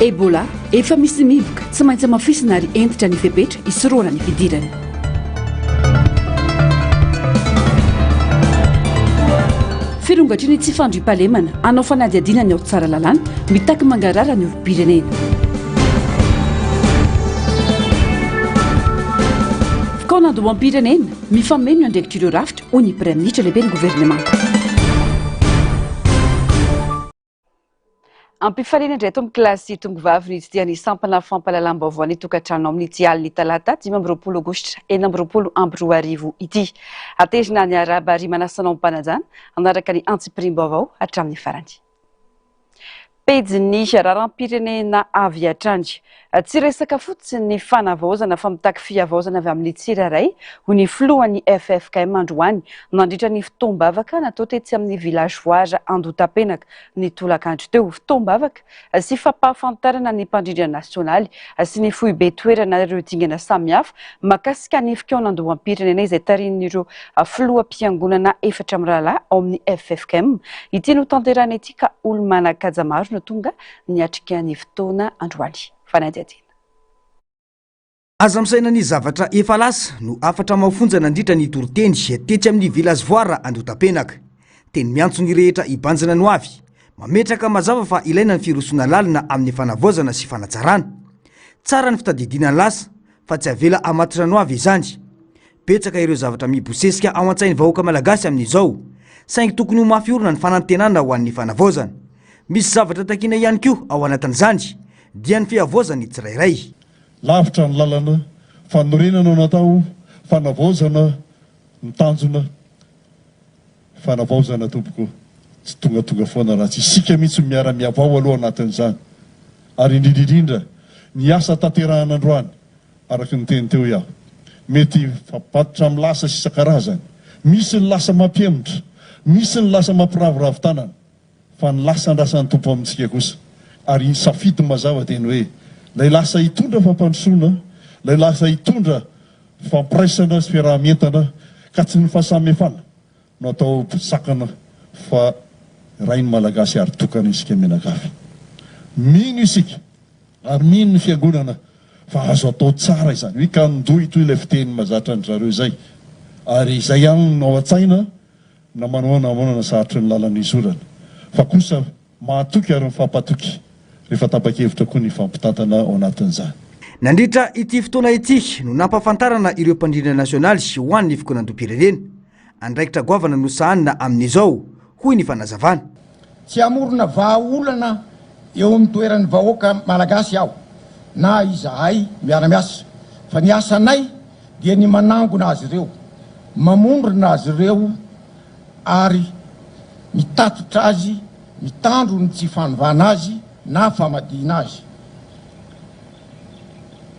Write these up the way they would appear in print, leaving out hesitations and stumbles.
Ebola, efa misy mihiboka, tsy maintsy hamafisina ary hentitra ny fepetra hisorohana ny fidirany. Firongatry ny tsy fandriampahalemana, hanao fanadihadiana ny ao Tsaralalàna, mitaky mangarahara ny olom-pirenena. Fikaonandoham-pirenena, mifameno ny andraikitr'ireo rafitra, hoy ny Praiminisitra lehiben'ny governemanta. Ampifaliana indray eto amin'ny kilasy Tongovavy ny tsy dia ny sampana fampahalalam-baovao ny tokantrano amin'ity alin'ny talata 25 aogositra 2026 ity. Hatezina ny arahaba ary manasa anao am-panajana hanaraka ny antsipiriam-baovao hatramin'ny farany. Pejin'ny raharaham-pirenena avy hatrany. Tsy resaka fotsiny ny fanavaozana fa mitaky fihavaozana avy amin'ny tsirairay, hoy ny filohan'ny ffkm androany nandritra ny fotoam-bavaka natao tetsy amin'ny Village Voara Andohatapenaka ny tolakandro teo. Fotoam-bavaka sy fampahafantarana ny mpandrindra nasionaly sy ny foibe toerana ireo dingana samihafa mahakasika ny fikaonandoham-pirenena izay tarihin'ireo filoham-piangonana efatra mirahalahy ao amin'ny ffkm. Ity notanterahina ity ka olo-manan-kaja maro no tonga niatrika ny fotoana androany. Fanadihadiana. Aza misaina ny zavatra efa lasa no hafatra mafonja nandritra ny toriteny tetsy amin'ny Village Voara Andotapenaka. Teny miantso ny rehetra hibanjina ny hoavy. Mametraka mazava fa ilaina ny firosoana lalina amin'ny fanavaozana sy fanatsarana. Tsara ny fitadidiana ny lasa fa tsy avela hamatotra ny hoavy izany. Betsaka ireo zavatra mibosesika ao an-tsain'ny vahoaka malagasy amin'izao, saingy tokony ho mafy orina ny fanantenana ho an'ny fanavaozana. Misy zavatra takiana ihany koa ao anatin'izany, dia ny fihavaozan'ny tsirairay. Lavitra ny lalana, fanorenana no natao, fanavaozana ny tanjona, fanavaozana tompoko tsy tongatonga foana raha tsy isika mihitsy no miara-mihavao aloha anatin'izany, ary indrindra indrindra ny asa tanterahana androany Araka ny teny teo iaho, mety hifampibatitra amin'ny lasa sy isan-karazany. Misy ny lasa mampihemotra, misy ny lasa mampiraviravy tanana, fa ny lasa andrasan'ny Tompo amintsika kosa, ary ny safidy mazava dia ny hoe, ilay lasa hitondra fampandrosoana, ilay lasa hitondra fampiraisana sy fiaraha-mientana, ka tsy ny fahasamihafana no atao mpisakana fa iray ny Malagasy ary tokana isika mianakavy. Mino isika ary mino ny Fiangonana fa azo atao tsara izany. We can do it hoy ilay fiteny mahazatra an-dry zareo izay. Ary izay ihany no ao an-tsaina na manao na ahoana na sarotry ny lalana izorana. Fa kosa mahatoky ary mifampatoky rehefa tapa-kevitra koa ny hifampitantana ao anatin'izany. Nandritra ity fotoana ity no nampahafantarana ireo mpandrindra nasionaly ho an'ny fikaonandoham-pirenena. Andraikitra goavana no sahanina amin'izao, hoy ny fanazavana. Tsy hamorona vahaolana eo amin'ny toeran'ny vahoaka malagasy aho na izahay miara-miasa fa ny asanay dia ny manangona azy ireo, mamondrona azy ireo ary mitatitra azy, mitandro ny tsy fanovana azy na famadihina azy.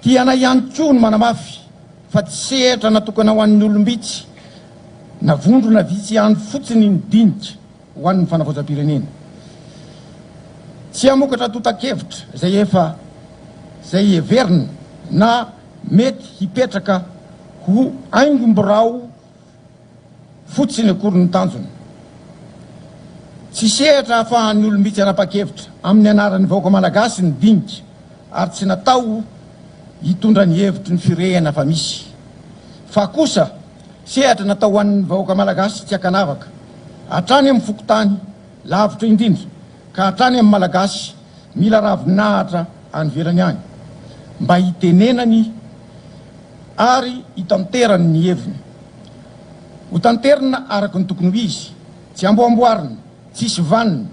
Tianay ihany koa ny manamafy fa tsy sehatra natokana ho an'ny olom-bitsy na vondrona vitsy ihany fotsiny ny dinika ho an'ny fanavaozam-pirenena. Tsy hamokatra antontan-kevitra izay efa izay heverina na mety hipetraka ho haingom-birao fotsiny akory ny tanjona. Tsy sehatra ahafahan'ny olom-bitsy hanapa-kevitra amin'ny anaran'ny vahoaka malagasy ny dinika ary tsy natao hitondra ny hevitry ny firehana fa misy. Fa kosa sehatra natao ho an'ny vahoaka malagasy tsy ankanavaka, hatrany amin'ny fokontany lavitra indrindra ka hatrany amin'ny malagasy mila ravinahitra any ivelany any mba hitenenany ary hitanterany ny heviny. Ho tanterina araka ny tokony ho izy, tsy amboamboarina, tsy sivanina,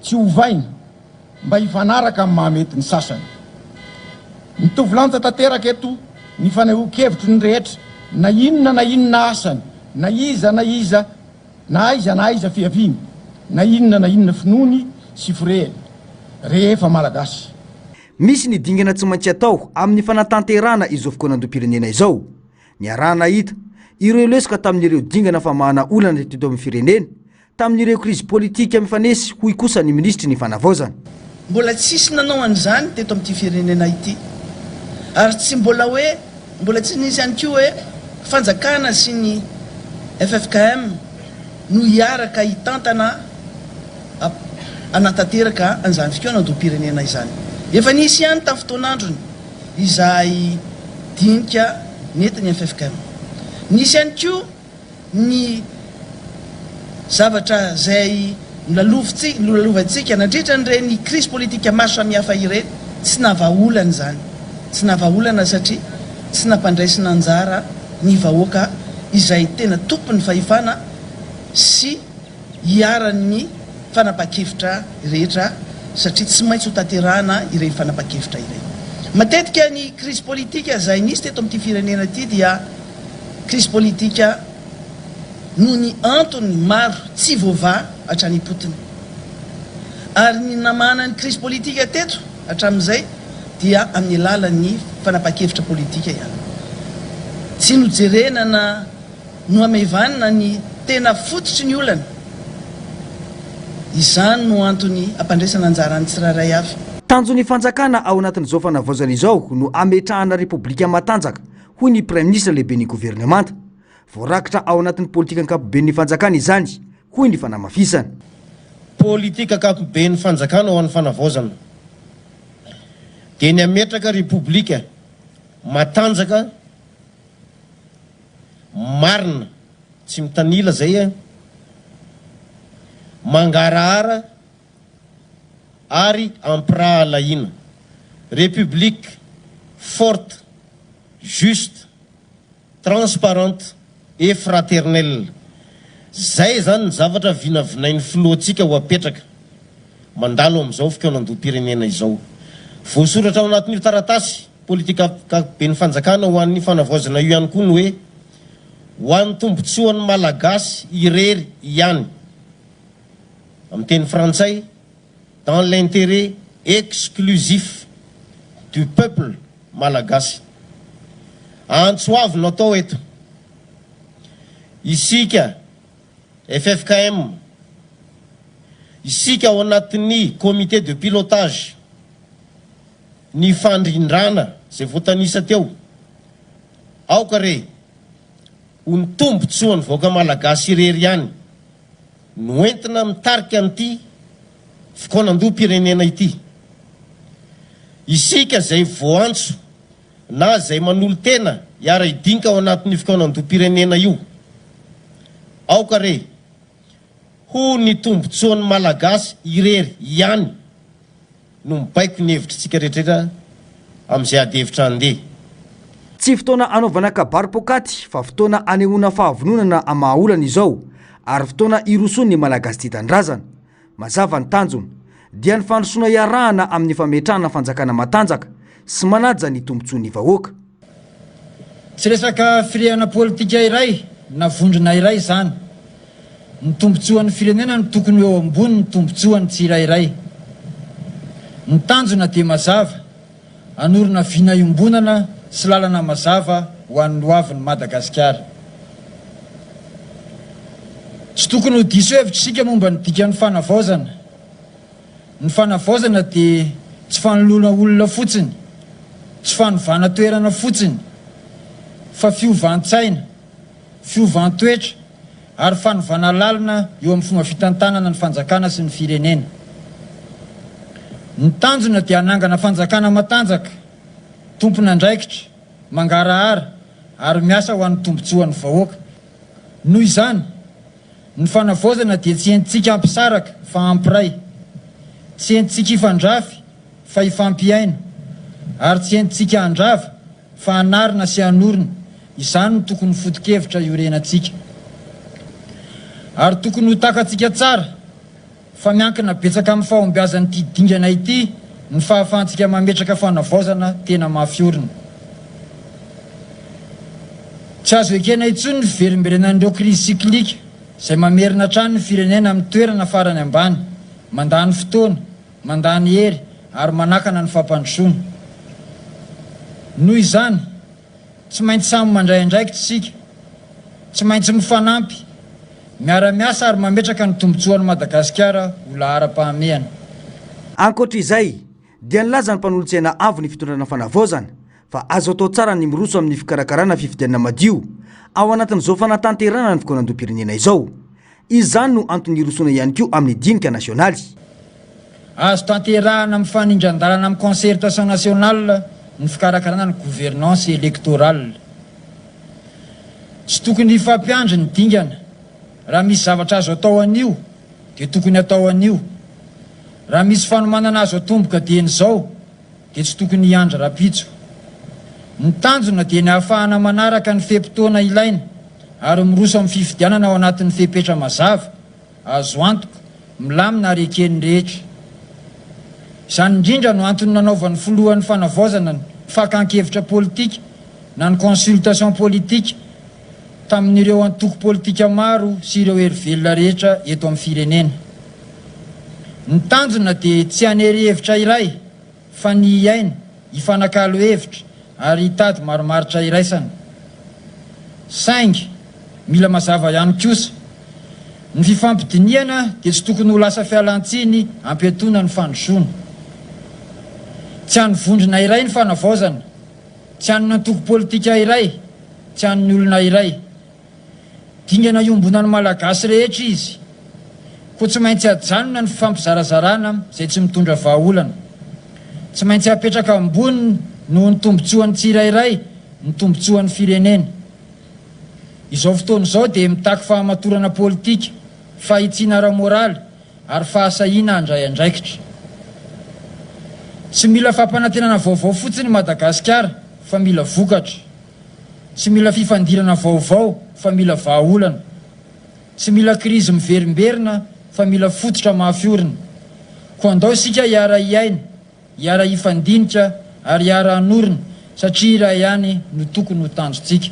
tsy ovaina mba hifanaraka amin'ny mahamety ny sasany. Mitovy lanja tanteraka eto ny fanehoan-kevitry ny rehetra na inona na inona asany, na iza na iza na aiza na aiza fiaviany, na inona na inona finoany sy firehany, rehefa Malagasy. Misy ny dingana tsy maintsy atao amin'ny fanatanterahana izao fikaonandoham-pirenena izao. Niaraha-nahita ireo lesoka tamin'ireo dingana famahana olana teto amin'ny firenena, tamin'ireo krizy politika mifanesy, hoy kosa ny minisitry ny Fanavaozana. Mbola tsisy nanao an'izany teto amin'ity firenena ity ary tsy mbola hoe mbola tsy nisy ihany koa hoe fanjakana sy ny ffkm no hiaraka hitantana hanatanteraka an'izany fikaonandoham-pirenena izany. Efa nisy ihany tamin'ny fotoan'androny izay dinika nentin'ny ffkm. Nisy ihany koa ny zavatra izay nolalovantsika nandritra an'ireny krizy politika maro samihafa ireny, tsy navahaolana izany. Tsy navahaolana satria tsy nampandraisina anjara ny vahoaka izay tena tompon'ny fahefana sy iharan'ny fanapahan-kevitra rehetra satria tsy maintsy hotanterahana ireny fanapahan-kevitra ireny. Matetika ny krizy politika izay nisy teto amin'ity firenena ity dia krizy politika noho ny antony maro tsy voavaha hatrany am-potony. Ary ny namahana ny krizy politika teto hatramin'izay dia amin'ny alalan'ny fanapahan-kevitra politika ihany. Tsy nojerena na Nohamaivanina ny tena fototry ny olana. Izany no antony ampandraisana anjara ny tsirairay avy. Tanjon'ny fanjakana ao anatin'izao fanavaozana izao no hametrahana repoblika matanjaka, hoy ny praiminisitra lehiben'ny governemanta. Voarakitra ao anatin'ny politika ankapoben'ny fanjakana izany, hoy ny fanamafisana. Politika ankapoben'ny fanjakana ho an'ny fanavaozana dia ny hametraka repoblika matanjaka, Marina, tsy mitanila zay eh. Mangarahara ary ampirahalahiana. République forte, juste, transparente et fraternelle. Zay zany ny zavatra vinavinain'ny filohantsika ho apetraka mandalo amin'izao fikaonandoham-pirenena izao. Voasoratra ao anatin'io taratasy. Politika ankapoben'ny fanjakana ho an'ny fanavaozana io ihany koa ny hoe, ho an'ny tombontsoan'ny Malagasy irery ihany. Amin'ny teny frantsay, dans l'intérêt exclusif du peuple malagasy. Antso avo no atao eto. Isika ffkm, isika ao anatin'ny comité de pilotage, ny fandrindrana izay voatanisa teo, aoka re ho ny tombotsoan'ny vahoaka malagasy irery ihany no entina mitarika an'ity fikaonandoham-pirenena ity. Isika izay voantso na izay manolo-tena hiara-hidinka ao anatin'io fikaonandoham-pirenena io, aoka re ho ny tombotsoan'ny malagasy irery ihany no mibaiko ny hevitritsika rehetra amin'izay adihevitra handeha. Tsy fotoana hanaovana kabary poakaty fa fotoana hanehoana fahavononana hamaha olana izao ary fotoana hirosoan'ny Malagasy tia tanindrazana. Mazava ny tanjona, dia ny fandrosoana iarahana amin'ny fametrahana fanjakana matanjaka sy manaja ny tombontsoan'ny vahoaka. Tsy resaka firehana politika iray na vondrona iray izany. Ny tombontsoan'ny firenena no tokony ho eo ambonin'ny tombontsoan'ny tsirairay. Ny tanjona dia mazava, hanorina vina iombonana sy lalana mazava ho an'ny hoavin'i Madagasikara. Tsy tokony ho diso hevitra isika momba ny dikan'ny fanavaozana. Ny fanavaozana dia tsy fanoloana olona fotsiny, tsy fanovana toerana fotsiny, fa fiovan-tsaina, fiovan-toetra ary fanovana lalina eo amin'ny fomba fitantanana ny fanjakana sy ny firenena. Ny tanjona dia hanangana fanjakana matanjaka, tompon'andraikitra, mangarahara ary miasa ho an'ny tombontsoan'ny vahoaka. Noho izany, Ny fanavaozana dia tsy entintsika hampisaraka fa hampiray. Tsy entintsika hifandrafy fa hifampihaino. Ary tsy entintsika handrava fa hanarina sy hanorina. Izany no tokony ho foto-kevitra iorenantsika. Ary tokony ho takatsika tsara fa miankina betsaka amin'ny fahombiazan'ity dingana ity ny fahafahantsika mametraka fanavaozana tena mafy orina. Tsy azo ekena intsony ny fiverimberenan'ireo krizy cyclique izay mamerina hatrany ny firenena amin'ny toerana farany ambany, mandany fotoana, mandany hery ary manakana ny fampandrosoana. Noho izany, Tsy maintsy samy mandray andraikitra isika. Tsy maintsy mifanampy, miara-miasa ary mametraka ny tombontsoan'i Madagasikara ho laharam-pahamehana. Ankoatra izay, dia nilaza ny mpanolotsaina avo ny fitondrana fanavaozana fa azo atao tsara ny miroso amin'ny fikarakarana fifidianana madio ao anatin'izao fanatanterahana ny fikaonandoham-pirenena izao. Izany no antony hirosoana ihany koa amin'ny dinika nasionaly. Azo tanterahana mifanindran-dalana amin'ny concertation nationale ny fikarakarana ny gouvernance électorale. Tsy tokony hifampiandry ny dingana. Raha misy zavatra azo atao anio dia tokony atao anio. Raha misy fanomanana azo atomboka dieny izao dia tsy tokony hiandry rapitso. Ny tanjona dia ny hahafahana manaraka ny fe-potoana ilaina ary miroso amin'ny fifidianana ao anatin'ny fepetra mazava, azo antoka, milamina ary eken'ny rehetra. Izany indrindra no antony nanaovan'ny filohan'ny fanavaozana ny fakan-kevitra politika na ny consultation politique tamin'ireo antoko politika maro sy ireo hery velona rehetra eto amin'ny firenena. Ny tanjona dia tsy hanery hevitra iray fa ny hihaino, hifanakalo hevitra ary hitady marimaritra iraisana. Saingy, mila mazava ihany kosa, ny fifampidinihana dia tsy tokony ho lasa fialantsiny hampiatoana ny fandrosoana. Tsy an'ny vondrona iray ny fanavaozana, tsy an'ny antoko politika iray, tsy an'ny olona iray. Dingana iombonan'ny Malagasy rehetra izy. Koa tsy maintsy ajanona ny fifampizarazarana izay tsy mitondra vahaolana. Tsy maintsy apetraka ambony noho ny tombontsoan'ny tsirairay ny tombontsoan'ny firenena. Izao fotoana izao dia mitaky fahamatorana politika, fahitsiana ara-moraly ary fahasahiana handray andraikitra. Tsy mila fampanantenana vaovao fotsiny i Madagasikara fa mila vokatra. Tsy mila fifandirana vaovao fa mila vahaolana. Tsy mila krizy miverimberina fa mila fototra mafy orina. Koa andao isika hiara-hiaina, hiara-hifandinika ary hiara-hanorina satria iray ihany no tokony ho tanjontsika.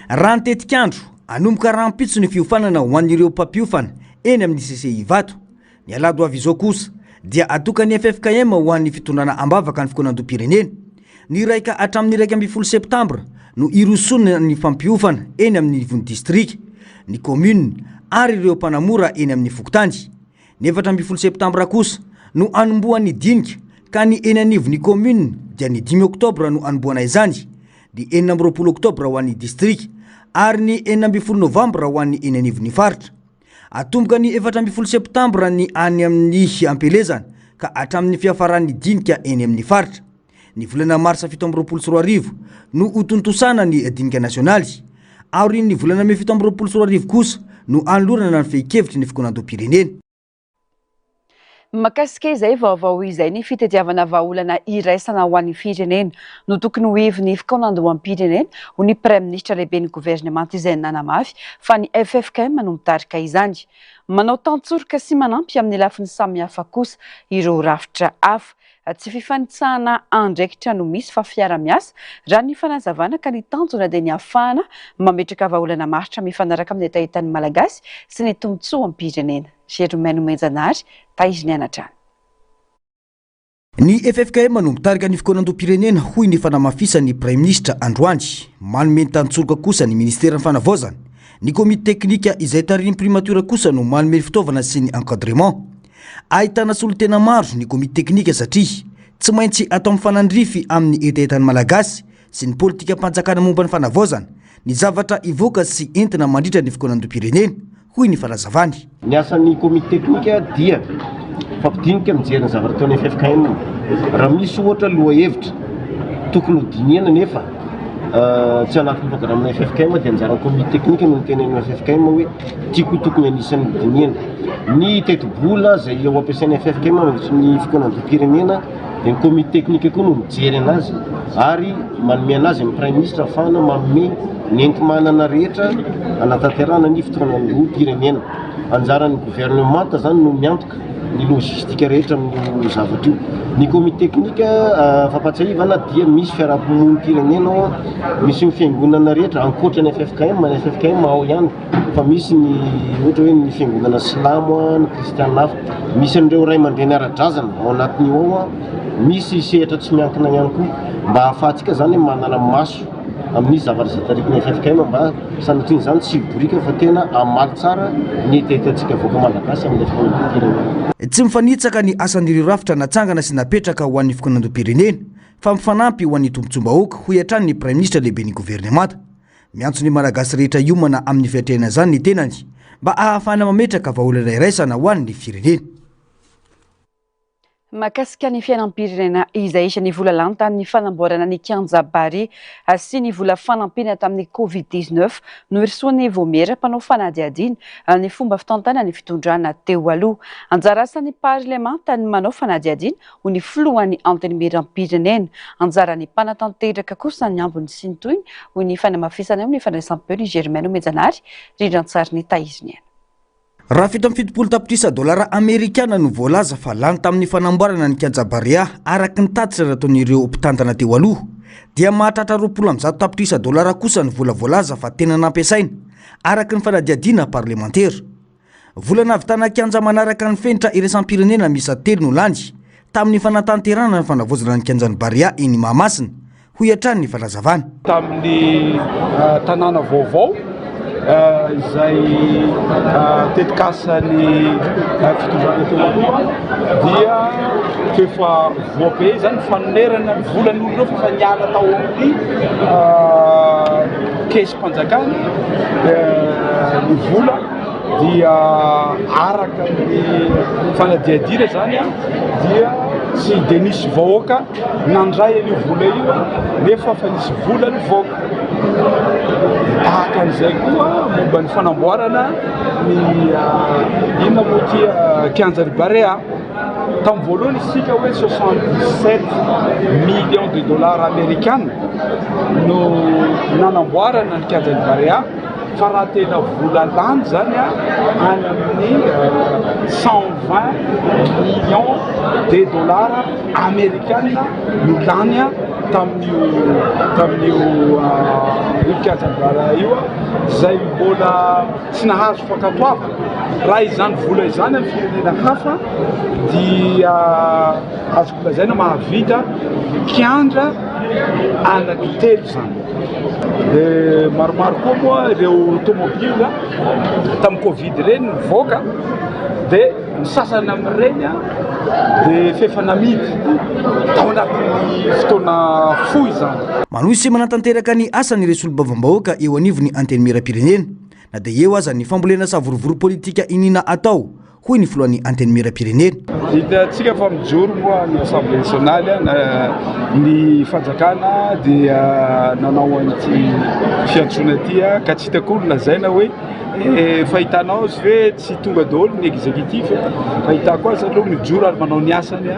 Raha ny tetikandro, hanomboka rahampitso ny fiofanana ho an'ireo mpampiofana eny amin'ny CCI Ivato. Ny alahady ho avy izao kosa dia atokan'ny ffkm ho an'ny fitondrana am-bavaka ny fikaonandoham-pirenena. Ny iray ka hatramin'ny 11 septambra no hirosoana ny fampiofana eny amin'ny ivon'ny distrika, ny kaominina ary ireo mpanamora eny amin'ny fokontany. Ny 14 septambra kosa no hanombohan'ny dinika ka ny eny anivon'ny kaominina dia ny dimy oktobra no hanombohana izany, ny 26 oktobra ho an'ny distrika ary ny 16 novambra ho an'ny eny anivon'ny faritra. Atomboka ny 14 septambra ny any amin'ny ampielezana ka hatramin'ny fiafaran'ny dinika eny amin'ny faritra. Ny volana marsa 2027 no hotontosana ny dinika nasionaly. Aorian'ny volana mey 2027 kosa no hanolorana ny fehin-kevitry ny fikaonandoham-pirenena. Mahakasika izay vaovao izay ny fitadiavana vahaolana iraisana ho an'ny firenena no tokony ho ivon'ny fikaonandoham-pirenena, hoy ny Praiminisitra lehiben'ny governemanta izay nanamafy fa ny ffkm no mitarika izany. Manao tantsoroka sy manampy amin'ny lafiny samihafa kosa ireo rafitra hafa. Tsy fifanitsahana andraikitra no misy fa fiara-miasa, raha ny fanazavana ka ny tanjona dia ny hahafahana mametraka vahaolana maharitra mifanaraka amin'ny hetahetan'ny Malagasy sy ny tombontsoam-pirenena. Germain Nomenjanahary, Tahiry hatrany. Ny ffkm no mitarika ny fikaonandoham-pirenena, hoy ny fanamafisan'ny Praiminisitra androany. Manome ny tantsoroka kosa ny Ministeran'ny Fanavaozana. Ny komity teknika izay tarihin'ny Primatiora kosa no manome ny fitaovana sy ny encadrement. Ahitana solontena maro ny komity teknika satria tsy maintsy atao mifanandrify amin'ny hetahetan'ny Malagasy sy ny politikam-panjakana momba ny fanavaozana ny zavatra hivoaka sy entina mandritra ny fikaonandoham-pirenena, hoy ny fanazavany. Ny asan'ny komity teknika dia mifampidinika mijery ny zavatra ataon'ny ffkm. Raha misy ohatra lohahevitra tokony hodinihana nefa tsy anatin'ny programme-n'ny ffkm dia anjaran'ny komity teknika no miteny amin'ny ffkm hoe tiako tokony anisan'ny hodinihana. Ny tetibola izay ho ampiasain'ny ffkm mandritry ny fikaonandoham-pirenena dia ny komity teknika koa no mijery anazy ary manome anazy amin'ny praiminisitra ahafahana manome ny enti-manana rehetra hanatanterahana ny fikaonandoham-pirenena. Anjaran'ny governemanta izany no miantoka ny logistique rehetra amin'io zavatra io. Ny komity teknika fampahatsiahivana dia misy fiarahamonim-pirenena ao, misy ny fiangonana rehetra ankoatra ny ffkm, ny ffkm ao ihany fa misy ny ohatra hoe ny fiangonana silamo, ny kristiana hafa, misy an'ireo ray aman-dreny ara-drazana ao anatin'io ao, misy sehatra tsy miankina ihany koa mba ahafahantsika izany manana maso amin'ny zavatra izay taritin'ny ffkm mba sanatria izany tsy hiboriaka fa tena hamaly tsara ny hetahetantsika vahoaka malagasy amin'ny firenena. Tsy mifanitsaka ny asan'ireo rafitra natsangana sy napetraka ho an'ny fikaonandoham-pirenena fa mifanampy ho an'ny tombontsoam-bahoaka, hoy hatrany ny Praiminisitra lehiben'ny governemanta. Miantso ny Malagasy rehetra hiomana amin'ny fiatrehana izany ny tenany mba hahafahana mametraka vahaolana iraisana ho an'ny firenena. Mahakasika ny fiainam-pirenena izay ny vola lany tamin'ny fanamboarana ny kianja Barea sy ny vola fanampiana tamin'ny Covid 19 no hirosoan'ny vaomiera mpanao fanadihadiana ny fomba fitantanan'ny fitondrana teo aloha. Anjara asan'ny parlemanta ny manao fanadihadiana, hoy ny filohan'ny Antenimierampirenena. Anjaran'ny mpanatanteraka kosa ny ambiny sy ny tohiny, hoy ny fanamafisana eo amin'ny fandraisam-peon'i Germain Nomenjanahary, rindran-tsarin'i Tahiry Niaina. Raha 77 tapitrisa dolara amerikana no voalaza fa lany tamin'ny fanamboarana ny kianja Barea araka ny tatitra nataon'ireo mpitantana teo aloha, dia mahatratra 120 tapitrisa dolara kosa ny vola voalaza fa tena nampiasaina, araka ny fanadihadiana parlemantera. Vola nahavitana kianja manaraka ny fenitra iraisam-pirenena miisa telo no lany tamin'ny fanatanterahana ny fanavaozana ny kianjan'i Barea eny Mahamasina, hoy hatrany ny fanazavana. Tamin'ny tanàna vaovao izay tetikasan'ny fitondrana teo aloha dia efa voabe izany fanonerana ny volan'olona ireo fa efa niala tao amin'ny kesim-panjakana ny vola dia araka ny fanadihadiana izany dia tsy dia nisy vahoaka Nandray an'io vola io nefa efa nisy vola nivoaka. Tahaka an'izay koa momba ny fanamboarana ny inona moa ity kianjan'i Barea. Tamin'ny voalohany isika hoe 77 millions de dollars amerikana no nanamboarana ny kianjan'i Barea fa raha tena vola lany zany any amin'ny 120 millions de dollars Amerikana no lany tamin'io tamin'io io kianjan'i io izay mbola tsy nahazo fankatoavana. Raha izany vola izany amin'ny firenena hafa dia azoko lazaina mahavita kianja anankitelo izany. Dia maromaro koa moa ireo tomobile tamin'ny covid ireny nivoaka dia Ny sasany amin'ireny dia efa efa namidy tao anatin'ny fotoana fohy izany. Manohy sy manatanteraka ny asany ireo solombavambahoaka eo anivon'ny Antenimierampirenena, na dia eo aza ny fambolena savorovoro politika iniana atao, hoy ny filohan'ny Antenimierampirenena. Hitantsika fa mijoro moa ny Assemblée nationale, ny fanjakana dia nanao an'ity fiantsoana ity ka tsy hitako ny lazaina hoe fahitanao azy ve Tsy tonga daholo ny executif e, fahitako azy aloha mijoro ary manao ny asany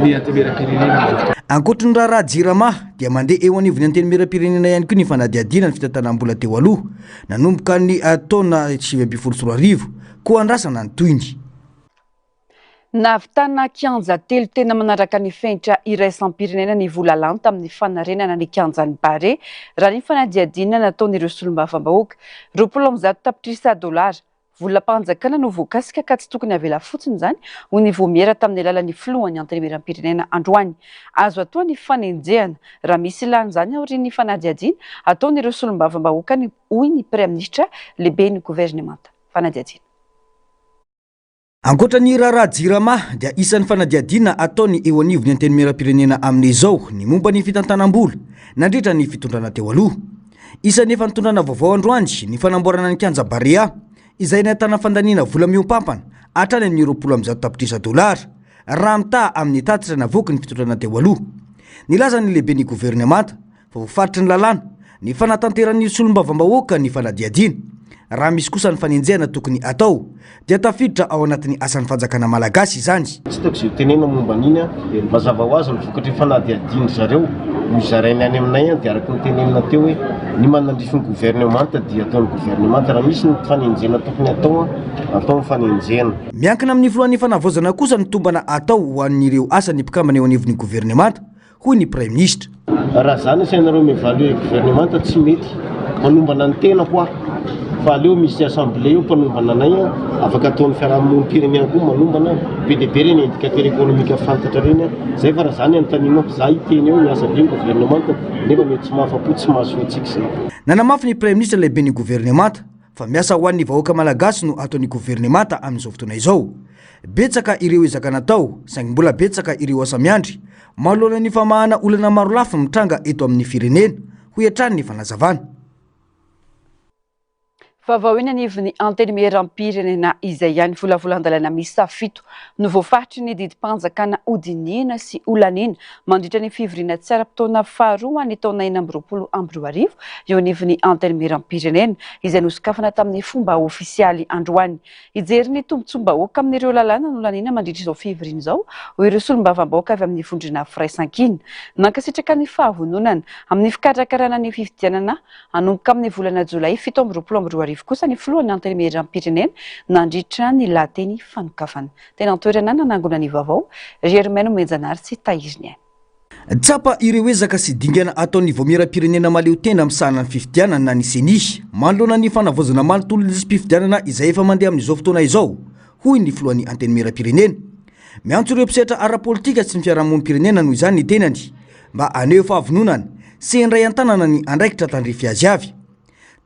ny Antenimierampirenena amin'izao fotoana. Ankoatry ny raharaha Jirama dia mandeha eo anivon'ny Antenimierampirenena ihany koa ny fanadihadiana ny fitantanam-bola teo aloha, nanomboka ny taona 2019, koa andrasana ny tohiny. Nahavitana kianja telo tena manaraka ny fenitra iraisam-pirenena ny vola lany tamin'ny fanarenana ny kianjan'i Barea, raha ny fanadihadiana nataon'ireo solombavambahoaka. 120 tapitrisa dolara, volam-panjakana no voakasika ka tsy tokony havela fotsiny izany, hoy ny vaomiera tamin'ny alalan'ny filohan'ny Antenimierampirenena androany. Azo atao ny fanenjehana raha misy ilàna izany aorian'ny fanadihadiana ataon'ireo solombavambahoaka, hoy ny Praiminisitra lehiben'ny governemanta. Fanadihadiana. Ankoatra ny raharaha Jirama dia isan'ny fanadihadiana ataony eo anivon'ny Antenimierampirenena amin'izao ny momba ny fitantanam-bola nandritra ny fitondrana teo aloha. Isan'ny efa nitondrana vaovao androany ny fanamboarana ny kianja Barea izay nahitana fandaniana vola mihoampampana hatrany amin'ny 120 tapitrisa dolara raha mitaha amin'ny tatitra navoaky ny fitondrana teo aloha. Nilaza ny lehiben'ny governemanta fa voafaritry ny lalàna ny fanatanteran'ny solombavambahoaka ny fanadihadiana. Raha misy kosa ny fanenjehana tokony atao dia tafiditra ao anatin'ny asan'ny fanjakana malagasy izany. Tsy hitako izay ho tenenina momba an'iny an! Mazava ho azy ny vokatry ny fanadihadian-dry zareo no zarainy any aminay an! Dia araka ny tenenina teo hoe ny manandrify ny governemanta dia ataon'ny governemanta. Raha misy ny fanenjehana tokony atao an, atao ny fanenjehana. Miankina amin'ny filohan'ny fanavaozana kosa ny tombana atao ho an'ireo asan'ny mpikambana eo anivon'ny governemanta hoy ny Praiminisitra. Raha zany asainareo mi-evaluer gouvernemanta tsy mety, manombana ny tenako aho fa aleo misy assemblée eo mpanombana anay an, afaka ataon'ny fiarahamonim-pirenena koa manombana, be dia be ireny indicateur économique fantatra ireny an, zay fa raha zany anontanianao, za hiteny eo miasa be ny gouvernemanta nefa mety tsy mahafa-po tsy mahasoa antsika izay. Nanamafy ny Praiminisitra lehiben'ny governemanta fa miasa ho an'ny vahoaka malagasy no ataon'ny governemanta amin'izao fotoana izao. Betsaka ireo ezaka natao, saingy mbola betsaka ireo asa miandry, manoloana ny famahana olana marolafy mitranga eto amin'ny firenena, hoy hatrany ny fanazavana. Vaovao eny anivon'ny Antenimierampirenena izay ihany volavolan-dalàna miisa fito no voafaritry ny didim-panjakana hodinihina sy holaniana mandritra ny fivoriana tsy ara-potoana faharoa ny taona 2026 eo anivon'ny Antenimierampirenena izay nosokafana tamin'ny fomba ofisialy androany. Hijery ny tombontsoam-bahoaka amin'ireo lalàna nolaniana mandritra izao fivoriana izao ho ireo solombavambahoaka avy amin'ny vondrona Firaisankina. Nankasitraka ny fahavononana amin'ny fikarakarana ny fifidianana hanomboka amin'ny volana jolay 2027 kosa ny filohan'ny Antenimierampirenena nandritra ny lahateny fanokafana. Teny an-toerana nanangona ny vaovao, Germain Nomenjanahary sy Tahiriniaina. Tsapa ireo ezaka sy dingana ataon'ny Vaomieram-pirenena mahaleotena misahana ny fifidianana na ny Ceni manoloana ny fanavaozana manontolo ny lisi-pifidianana izay efa mandeha amin'izao fotoana izao, hoy ny filohan'ny Antenimieram-pirenena. Miantso ireo mpisehatra ara-politika sy ny fiarahamonim-pirenena noho izany ny tenany mba haneho fahavononana sy handray an-tanana ny andraikitra tandrify azy avy.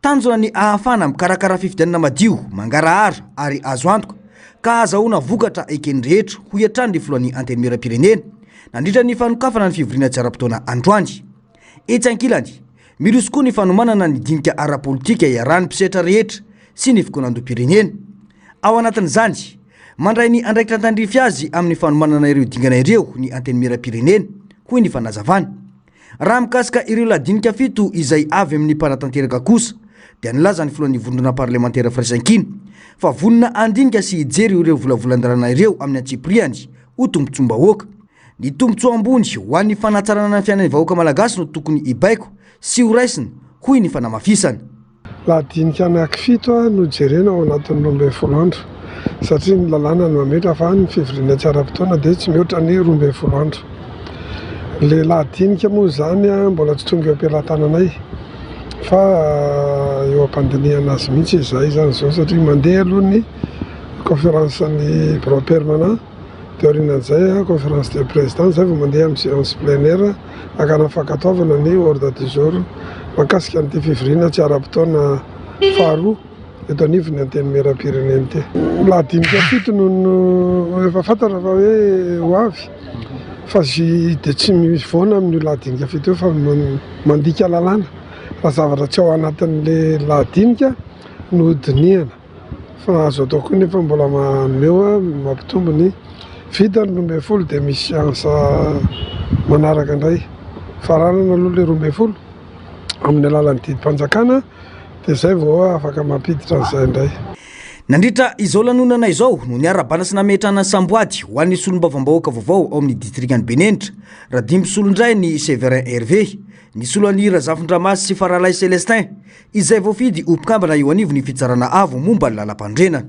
Tanjona ny ahafahana mikarakara fifidianana madio, mangarahara ary azo antoka ka ahazahoana vokatra eken'ny rehetra, hoy hatrany ny filohan'ny Antenimierampirenena, nandritra ny fanokafana ny fivoriana tsy ara-potoana androany. Etsy ankilany, miroso koa ny fanomanana ny dinika ara-politika iarahan'ny mpisehatra rehetra sy ny fikaonandoham-pirenena. Ao anatin'izany, mandray ny andraikitra tandrify azy amin'ny fanomanana ireo dingana ireo ny Antenimierampirenena, hoy ny fanazavana. Raha mikasika ireo ladinika fito izay avy amin'ny mpanatanteraka kosa dia nilaza ny filohan'ny vondrona parlemantera Firaisankina fa vonona handinika sy hijery ireo volavolan-dalàna ireo amin'ny antsipiriany ho tombontsoam-bahoaka. Ny tombontsoa ambony ho an'ny fanatsarana ny fiainan'ny vahoaka malagasy no tokony hibaiko sy horaisina, hoy ny fanamafisana. Lahadinika anankifito no jerena ao anatin'ny 12 andro, satria ny lalàna no mametra fa ny fivoriana tsy ara-potoana dia tsy mihoatra ny 12 andro. Ilay lahadinika moa izany mbola tsy tonga eo am-pelatananay fa eo am-pandinihana azy mihitsy izahay izany izao satria mandeha aloha ny conférence ny bureau permanent dia aorianan'izay conférence des présidents izay vao mandeha amin'ny séance plénière hakana fankatoavana ny ordre du jour mahakasika an'ity fivoriana tsy ara-potoana faharoa eto anivon'ny Antenimierampirenena ity. Lahadinika fito no efa fantatra fa hoe ho avy fa dia tsy mivoana amin'io lahadinika fito io fa mandika lalàna raha zavatra tsy ao anatin'ilay lahadinika no hodinihana. Fa azo atao koa nefa mbola maneho mampitombo ny vita ny 12 dia misy séance manaraka indray. Faranana aloha ilay 12 amin'ny alalan'ny didim-panjakana dia izay vao afaka mampiditra an'izay indray. Nandritra izao lanonana izao no niarahabana sy nametrahana ny samboady ho an'ny solombavambahoaka vaovao ao amin'ny distrikan'i Benenitra, Radimbisolondrainy Séverin Hervé, nisolo an'i Razafindramasy sy Faralahy Célestin, izay voafidy ho mpikambana eo anivon'ny Fitsarana Avo momba ny Lalampanorenana.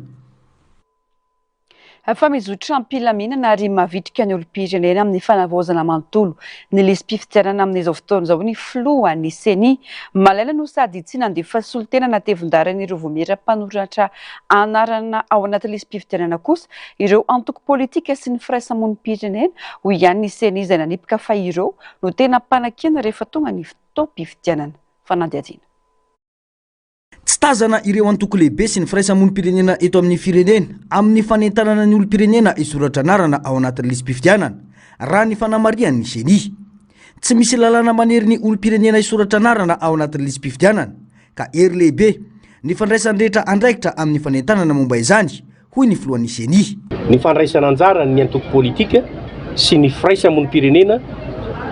Fa mizotra am-pilaminana ary mavitrika ny olom-pirenena amin'ny fanavaozana manontolo ny lisi-pifidianana amin'izao fotoana izao ny filohan'ny Ceni. Malaina no sady tsy nandefa solontena natevin-daharan'ireo vaomiera mpanoratra anarana ao anaty lisi-pifidianana kosa ireo antoko politika sy ny firaisamonim-pirenena, hoy ihany ny Ceni izay nanipika fa ireo no tena mpanakiana rehefa tonga ny fotoam-pifidianana. fanadihadiana. Tsy tazana ireo antoko lehibe sy ny firaisamonim-pirenena eto amin'ny firenena amin'ny fanentanana ny olom-pirenena hisoratra anarana ao anatin'ny lisi-pifidianana, raha ny fanamarihan'ny Ceni. Tsy misy lalàna manery ny olom-pirenena hisoratra anarana ao anatin'ny lisi-pifidianana, ka hery lehibe ny fandraisan'ny rehetra andraikitra amin'ny fanentanana momba izany, hoy ny filohan'ny Ceni. Ny fandraisana anjara ny antoko politika sy ny firaisamonim-pirenena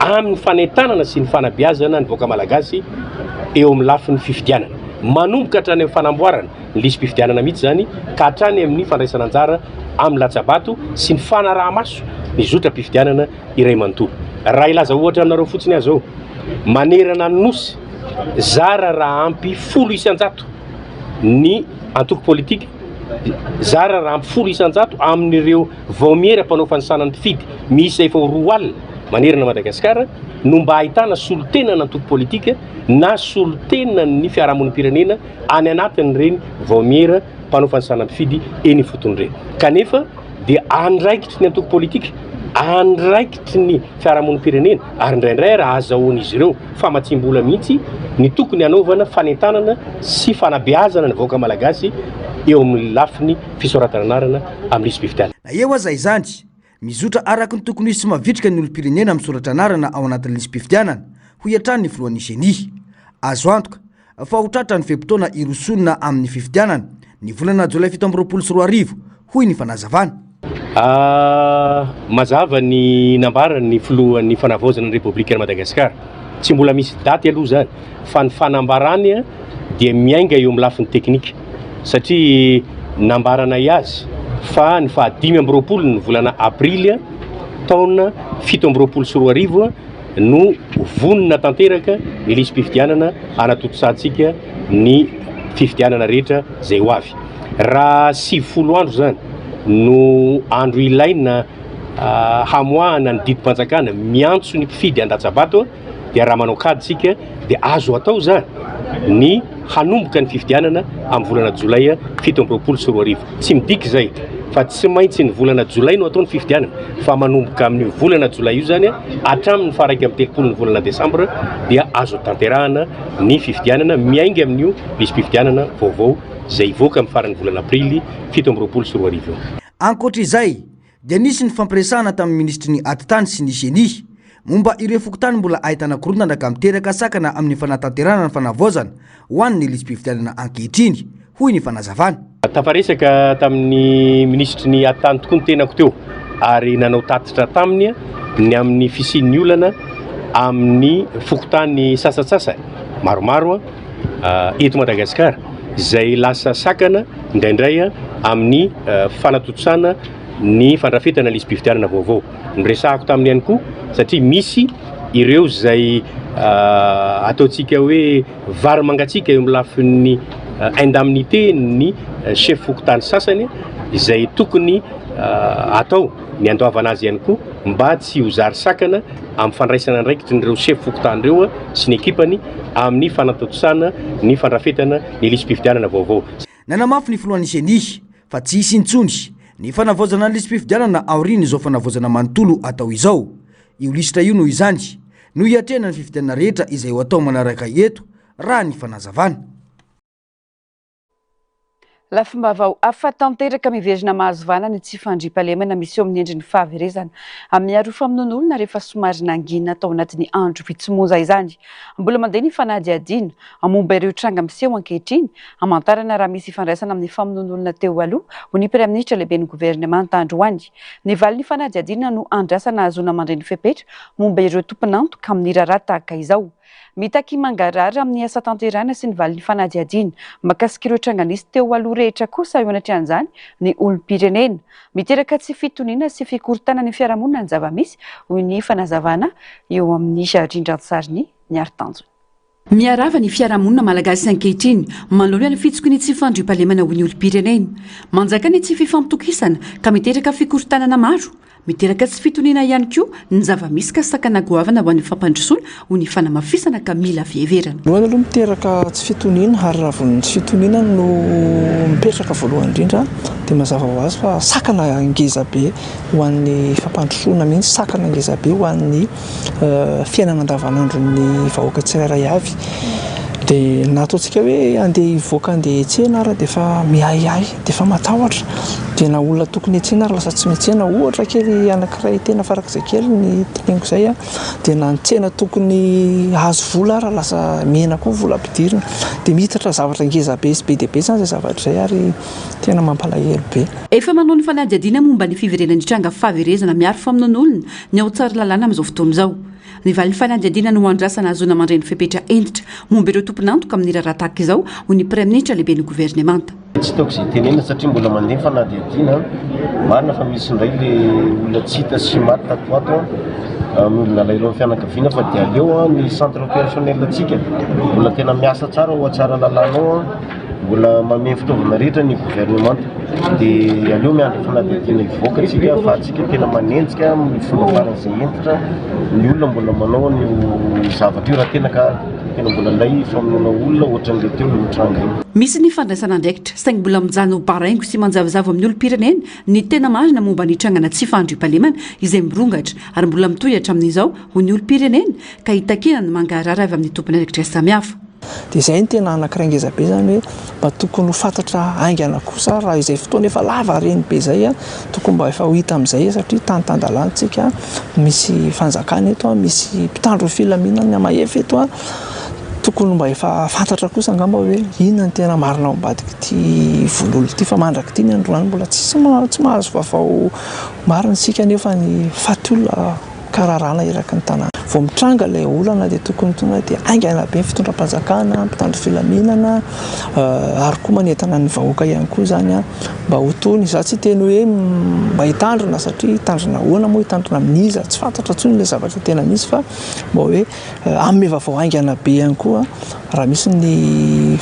amin'ny fanentanana sy ny fanabeazana ny vahoaka malagasy eo amin'ny lafiny fifidianana. Manomboka hatrany amin'ny fanamboarana ny lisi-pifidianana mihitsy izany ka hatrany amin'ny fandraisana anjara amin'ny latsa-bato sy ny fanaraha-maso ny zotram-pifidianana iray manontolo. Raha hilaza ohatra aminareo fotsiny aho izao, manerana ny Nosy, zara raha ampy 10% ny antoko politika, Zara raha ampy 10% amin'ireo vaomiera mpanao fanisana ny mpifidy miisa efa ho 20 manerana an'i Madagasikara no mba ahitana solontenan'antoko politika na solontenan'ny fiarahamonim-pirenena any anatin'ireny vaomiera mpanao fanisana mpifidy eny ifotony ireny. Kanefa dia andraikitry ny antoko politika, andraikitry ny fiarahamonim-pirenena ary indraindray ary ahazahoan'izy ireo famatsiam-bola mihitsy ny tokony hanaovana fanentanana sy fanabeazana ny vahoaka malagasy eo amin'ny lafiny fisoratana anarana amin'ny lisi-pifidianana. Na eo aza izany, mizotra araka ny tokony ho izy sy mavitrika ny olom-pirenena misoratra anarana ao anatin'ny lisi-pifidianana, hoy hatrany ny filohan'ny Ceni. Azo antoka. fa ho tratra ny fe-potoana hirosoana amin'ny fifidianana, ny volana jolay 2027, hoy ny fanazavana. Mazava ny nambaran'ny filohan'ny fanavaozana ny Repoblikan'i Madagasikara. Tsy mbola misy daty aloha izany fa ny fanambarany dia miainga eo amin'ny lafiny teknika satria nambaranay azy fa ny faha 25 ny volana aprily taona 2027 no vonona tanteraka ny lisi-pifidianana hanatontosantsika ny fifidianana rehetra izay ho avy. Raha 90 andro izany no andro ilaina hamoahana ny didim-panjakana miantso ny mpifidy handatsa-bato dia raha manao kajy isika dia azo atao izany ny hanomboka ny fifidianana amin'ny volana jolay 2027. Tsy midika izay fa tsy maintsy ny volana jolay no atao ny fifidianana fa manomboka amin'io volana jolay io izany hatramin'ny faha 31 ny volana desambra dia azo tanterahana ny fifidianana miainga amin'io lisi-pifidianana vaovao izay hivoaka amin'ny faran'ny volana aprily 2027 io. Ankoatra izay dia nisy ny fampiresahana tamin'ny minisitry ny Atitany sy ny Ceni momba ireo fokontany mbola ahitana korontana ka miteraka sakana amin'ny fanatanterahana ny fanavaozana ho an'ny lisi-pifidianana ankehitriny, hoy ny fanazavana. Tafaresaka tamin'ny minisitry ny Atitany tokoa ny tenako teo ary nanao tatitra taminy ny amin'ny fisian'ny olana amin'ny fokontany sasantsasany maromaro eto Madagasikara izay lasa sakana indraindray amin'ny fanatontosana ny fandrafetana lisi-pifidianana vaovao. Noresahako taminy ihany koa satria misy ireo izay ataontsika hoe vary mangatsiaka eo amin'ny lafiny indemnité ny chef fokontany sasany izay tokony atao ny andoavana azy ihany koa mba tsy ho zary sakana amin'ny fandraisana andraikitry ireo chef fokontany ireo sy ny ekipany amin'ny fanatontosana ny fandrafetana ny lisi-pifidianana vaovao. Nanamafy ny filohan'ny Ceni fa tsy hisy intsony ny fanavaozana ny lisi-pifidianana aorian'izao fanavaozana manontolo atao izao. Io lisitra io noho izany no hiatrehana ny fifidianana rehetra izay ho atao manaraka eto raha ny fanazavana. Lafim-baovao hafa tanteraka miverina mahazo vahana ny tsy fandriampahalemana miseho amin'ny endriny fahaverezana miaro famonoan'olona rehefa somary nangina tao anatin'ny andro vitsy monja izany. Mbola mandeha ny fanadihadiana momba ireo tranga miseho ankehitriny, hamantarana raha misy ifandraisana amin'ny famonoan'olona teo aloha, hoy ny Praiminisitra lehiben'ny governemanta androany. Ny valin'ny fanadihadiana no andrasana hahazoana mandre ny fepetra momba ireo tompon'antoka amin'ny raharaha tahaka izao. Mitaky mangarahara amin'ny asa tanterahina sy ny valin'ny fanadihadiana mahakasika ireo tranga nisy teo aloha rehetra kosa eo anatrehan'izany ny olom-pirenena. Miteraka tsy fitoniana sy fikorontanan'ny fiarahamonina ny zava-misy, hoy ny fanazavana eo amin'ny rindran-tsarin'i Niary Tanjona. Miharava ny fiarahamonina malagasy ankehitriny manoloana ny fitsiky ny tsy fandriampahalemana ho ny olom-pirenena. Manjaka ny tsy fifampitokisana ka miteraka fikorontanana maro. Miteraka tsy fitoniana ihany koa ny zava-misy ka sakana goavana ho an'ny fampandrosoana ho ny fanamafisana ka mila fiheverana. Voalohany aloha miteraka tsy fitoniana ary raha vao ny tsy fitoniana no mipetraka voalohany indrindra dia mazava ho azy fa sakana ngeza be ho an'ny fampandrosoana mihitsy, sakana ngeza be ho an'ny fiainana andavanandron'ny vahoaka tsirairay avy. Dia na ataontsika hoe andeha hivoaka andeha hiantsena ary dia efa miahiahy, dia efa matahotra. Dia na olona tokony hiantsena ary lasa tsy miantsena. Ohatra kely anankiray tena farak'izay kely ny teneniko izay an, dia na ny tsena tokony hahazo vola ary lasa mihena koa ny vola ampidirina. Dia miitatra zavatra ngeza be sy be dia be izany izay zavatra izay ary tena mampalahelo be. Efa manao ny fanadihadiana momba ny fiverenan'ny tranga fahaverezana miaro famonoan'olona ny ao Tsaralalàna amin'izao fotoana izao. Ny valin'ny fanadihadiana no andrasana hahazoana mandray ny fepetra hentitra momba ireo tompon'antoka amin'ny raharaha tahaka izao, hoy ny Praiminisitra lehiben'ny governemanta. Tsy hitako izay tenenina satria mbola mandeha ny fanadihadiana. Marina fa misy indray le olona tsy hita sy maty tato ho ato noho ny nalahelon'ny fianakaviana fa dia aleo ny centre opérationnel antsika mbola tena miasa tsara ao Tsaralalàna ao. Mbola manome fitaovana rehetra ny gouvernemanta dia aleo miandry fanadihadiana hivoaka tsika fa tsika tena manenjika amin'ny fomba faran'izay hentitra ny olona mbola manao an'io zavatra io raha tena ka tena mbola ilay famonoana olona ohatran'ilay teo io tranga io. Misy ny fandraisana andraikitra, saingy mbola mijanona ho baraingo sy manjavozavo amin'ny olom-pirenena ny tena marina momba ny trangana tsy fahandriampahalemana izay mirongatra ary mbola mitohy hatramin'izao ho ny olom-pirenena ka hitakiana ny mangarahara avy amin'ny tompon'andraikitra samihafa. Dia izay no tena anankiray ngeza be izany hoe mba tokony ho fantatra haingana kosa raha izay fotoana efa lava reny be izay tokony mba efa ho hita amin'izay satria tany tan-dalàna isika, misy fanjakana eto, misy mpitandro ny filaminana mahefa eto. Tokony mba efa fantatra kosa angamba hoe inona no tena marina ao ambadik'ity vono olona ity fa mandrak'ity ny androany mbola tsisy tsy mahazo vaovao marina isika nefa ny faty olona kararana eraky ny tanàna. Vao mitranga ilay olana dia tokony tonga dia haingana be ny fitondram-panjakana, mpitandro filaminana ary koa manentana ny vahoaka ihany koa izany mba ho tony. Izaho tsy hiteny hoe mba hitandrina satria hitandrina ahoana moa, hitandrina amin'iza, tsy fantatra intsony ilay zavatra tena misy fa mba hoe hanome vaovao haingana be ihany koa raha misy ny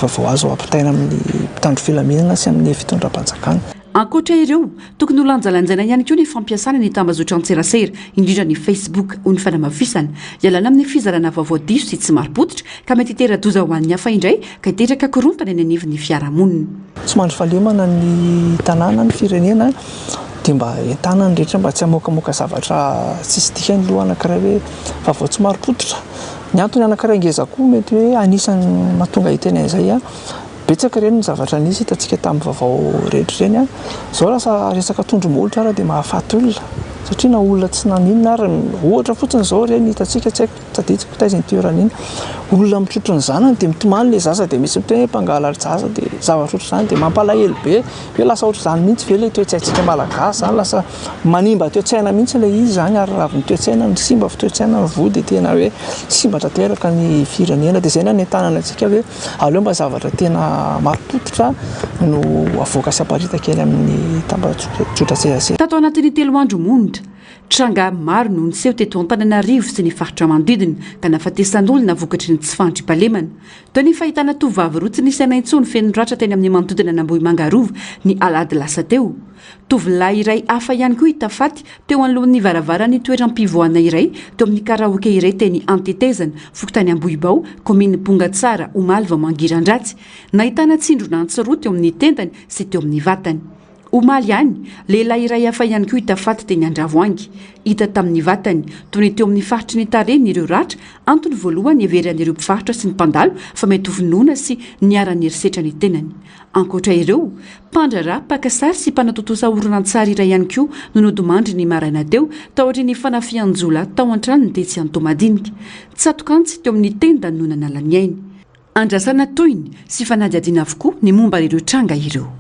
vaovao azo ampitaina amin'ny mpitandro filaminana sy amin'ny fitondram-panjakana. Ankoatra ireo, tokony ho lanjalanjaina ihany koa ny fampiasana ny tambazotran-tserasera, indrindra ny Facebook, hoy ny fanamafisana. Ialana amin'ny fizarana vaovao diso sy tsy marim-pototra ka mety hitera-doza ho an'ny hafa indray ka hiteraka korontana eny anivon'ny fiarahamonina. Tsy mandry fahalemana ny tanàna, ny firenena, dia mba entanina ny rehetra mba tsy hamoakamoaka zavatra tsisy dikany aloha anankiray hoe vaovao tsy marim-pototra. Ny antony anankiray ngeza koa mety hoe anisan'ny mahatonga hiteny an'izay, Betsaka ireny ny zavatra nisy hitantsika tamin'ny vaovao rehetra ireny an! Izao lasa resaka tondro-molotra ary dia mahafaty olona satria na olona tsy naninona ary, ohatra fotsiny izao ireny hitantsika tsy haiko tadidiko taiza iny toerana iny, olona mitrotro ny zanany dia mitomany ilay zaza dia misy miteny hoe mpangalatra zaza dia zavatra ohatr'izany dia mampalahelo be hoe lasa ohatr'izany mihitsy ve ilay toe-tsaintsika malagasy izany, lasa manimba toe-tsaina mihitsy ilay izy izany ary raha vao ny toe-tsaina no simba, toe-tsaina no voa dia tena hoe simba tanteraka ny firenena dia izay no hanentanana antsika hoe Aleo mba zavatra tena marim-pototra no avoaka sy aparitaka eny amin'ny tambajotran-tserasera. Tato anatin'ny telo andro monja, tranga maro no niseho teto Antananarivo sy ny faritra manodidina ka nahafatesan'olona vokatry ny tsy fandriampahalemana. Toy ny fahitana tovovavy roa tsy nisy aina intsony feno ratra teny amin'ny manodidina an'Ambohimanga Rova ny alahady lasa teo. Tovolahy iray hafa ihany koa hita faty teo anoloan'ny varavaran'ny toeram-pivoahana iray teo amin'ny karaoke iray teny Antetezana, fokontany Ambohibao, kaominin'i Bongatsara, omaly vao mangiran-dratsy. Nahitana tsindron'antsy roa teo amin'ny tendany sy teo amin'ny vatany. Omaly ihany, lehilahy iray hafa ihany koa hita faty teny Andravoahangy. Hita tamin'ny vatany, toy ny teo amin'ny faritry ny tarehiny ireo ratra, antony voalohany heveran'ireo mpivarotra sy ny mpandalo fa mety ho vonoina sy niharan'ny herisetra ny tenany. Ankoatra ireo, mpandraharaha mpaka sary sy mpanatontosa horonantsary iray ihany koa no nodimandry ny maraina teo taorian'ny fanafihan-jiolahy tao an-tranony tetsy Antohomadinika. Tsatok'antsy teo amin'ny tendany no nanala ny ainy. Andrasana tohiny sy fanadihadiana avokoa ny momba ireo tranga ireo.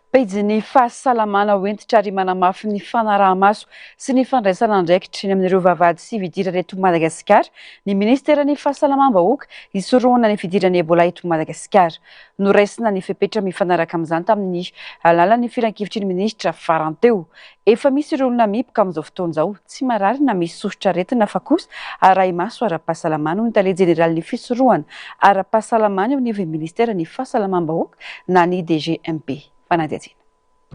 Pejin'ny fahasalamana ho hentitra ary manamafy ny fanaraha-maso sy ny fandraisana andraikitra eny amin'ireo vavahady sivy idirana eto Madagasikara ny minisiteran'ny Fahasalamam-bahoaka hisorohana ny fidiran'ny Ebola eto Madagasikara. Noraisina ny fepetra mifanaraka amin'izany tamin'ny alalan'ny filankevitry ny minisitra farany teo. Efa misy ireo olona mihiboka amin'izao fotoana izao, tsy marary na misy soritr'aretina fa kosa arahi-maso ara-pahasalamana, hoy ny tale jeneralin'ny fisorohana ara-pahasalamana eo anivon'ny minisiteran'ny Fahasalamam-bahoaka na ny DGMP. Fanadihadiana.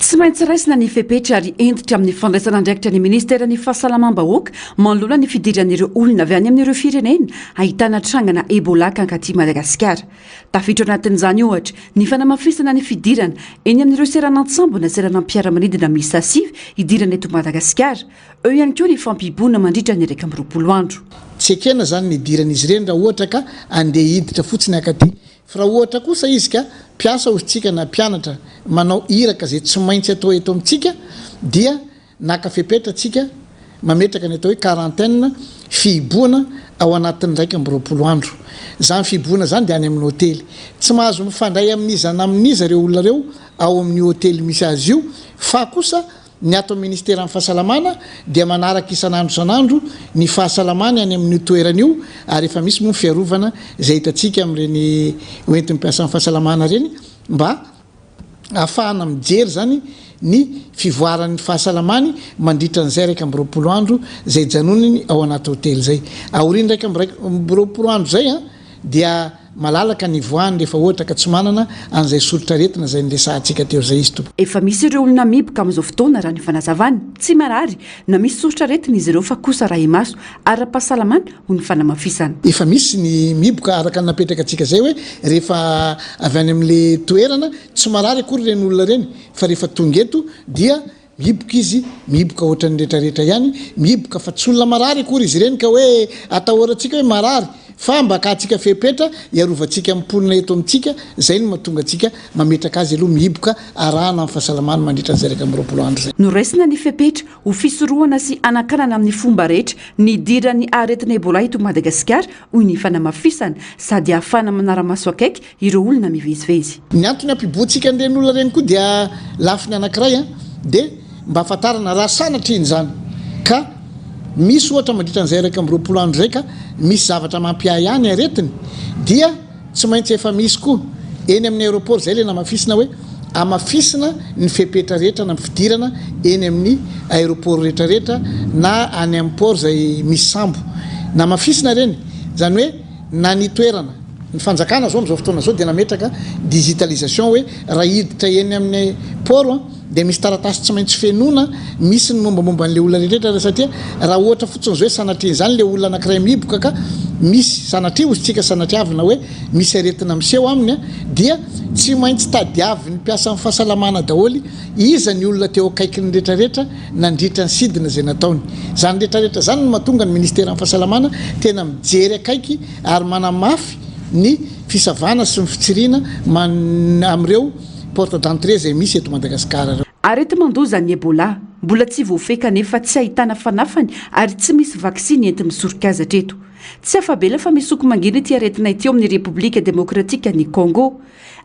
Tsy maintsy raisina ny fepetra ary hentitra amin'ny fandraisana andraikitra ny minisiteran'ny Fahasalamam-bahoaka manoloana ny fidiran'ireo olona avy any amin'ireo firenena ahitana trangana Ebola kankaty Madagasikara. Tafiditra ao anatin'izany ohatra ny fanamafisana ny fidirana eny amin'ireo seranan-tsambo na seranam-piaramanidina miisa sivy hidirana eto Madagasikara. Eo ihany koa ny fampihiboana mandritra ny 21 andro. Tsy ekena izany ny hidiran'izy ireny raha ohatra ka andeha hiditra fotsiny hankaty Fa raha ohatra kosa izy ka mpiasa hozy tsika na mpianatra manao iraka izay tsy maintsy atao eto amintsika dia naka fepetra tsika mametraka ny atao hoe quarantaine, fihibohana ao anatin'ny 21 andro. Izany fihibohana izany dia any amin'ny hotely. Tsy mahazo mifandray amin'iza na amin'iza ireo olona ireo ao amin'io hotely misy azy io fa kosa Ny ato amin'ny Ministeran'ny Fahasalamana dia manaraka isan'andro isan'andro ny fahasalamany any amin'io toerana io ary efa misy moa ny fiarovana izay hitantsika amin'ireny hoentin'ny mpiasan'ny fahasalamana ireny mba hahafahana mijery izany ny fivoaran'ny fahasalamany mandritra an'izay 21 andro izay hijanonany ao anaty hotely izay. Aorian'ny 21 andro izay dia Malalaka ny hivoahany rehefa ohatra ka tsy manana an'izay soritr'aretina izay niresahantsika teo izay izy tompoko. Efa misy ireo olona mihiboka amin'izao fotoana raha ny fanazavany. Tsy marary na misy soritr'aretina izy ireo fa kosa arahi-maso ara-pahasalamana hoy ny fanamafisana. Efa misy ny mihiboka araka ny napetraka antsika izay hoe rehefa avy any amin'ilay toerana, tsy marary akory ireny olona ireny fa rehefa tonga eto dia Mihiboka izy, mihiboka ohatran'ny retraretra ihany, mihiboka fa tsy olona marary akory izy ireny ka hoe atahorantsika hoe marary. Fa mba akahantsika fepetra hiarovantsika ny mponina eto amintsika, izay no mahatonga antsika mametraka azy aloha mihiboka arahana amin'ny fahasalamany mandritra an'izay 21 andro izay. Noraisina ny fepetra ho fisorohana sy hanakanana amin'ny fomba rehetra ny hidiran'ny aretina Ebola eto Madagasikara, hoy ny fanamafisana, sady ahafahana manara-maso akaiky ireo olona mivezivezy. Ny antony ampiboantsika an'ireny olona ireny koa dia lafiny anankiray dia mba hahafantarana raha sanatria izany ka misy ohatra mandritra an'izay 21 andro izay ka misy zavatra mampiahiahy ny aretiny dia tsy maintsy efa misy koa eny amin'ny aéroport, izay ilay namafisina hoe amafisina ny fepetra rehetra na fidirana eny amin'ny aéroport rehetra rehetra na any amin'ny port izay misy sambo, namafisina ireny, izany hoe na ny toerana. Ny fanjakana zao amizao fotoana zao dia nametraka digitalisation hoe raha hiditra eny amin'ny port dia misy taratasy tsy maintsy fenoina misy ny mombamomba an'le olona rehetra satria raha ohatra fotsiny zao hoe sanatrian'izany le olona anakiray mihiboka ka misy sanatria hozy tsika sanatriavina hoe misy aretina miseho aminy dia tsy maintsy tadiavin'ny mpiasan'ny fahasalamana daholo iza ny olona teo akaikiny rehetra rehetra nandritra ny sidina izay nataony. Izany rehetra rehetra izany no mahatonga ny ministeran'ny fahasalamana tena mijery akaiky ary manamafy ny fisavana sy ny fitsiriana man amin'ireo porte d'entrée izay misy eto Madagasikara ireo. Areti-mandoza ny Ebola. Mbola tsy voafehy kanefa tsy ahitana fanafany ary tsy misy vaksiny enti-misoroka azy hatreto. Tsy afa-bela fa misoko mangina ity aretina ity ao amin'ny Repoblika Demokratikan'i Congo.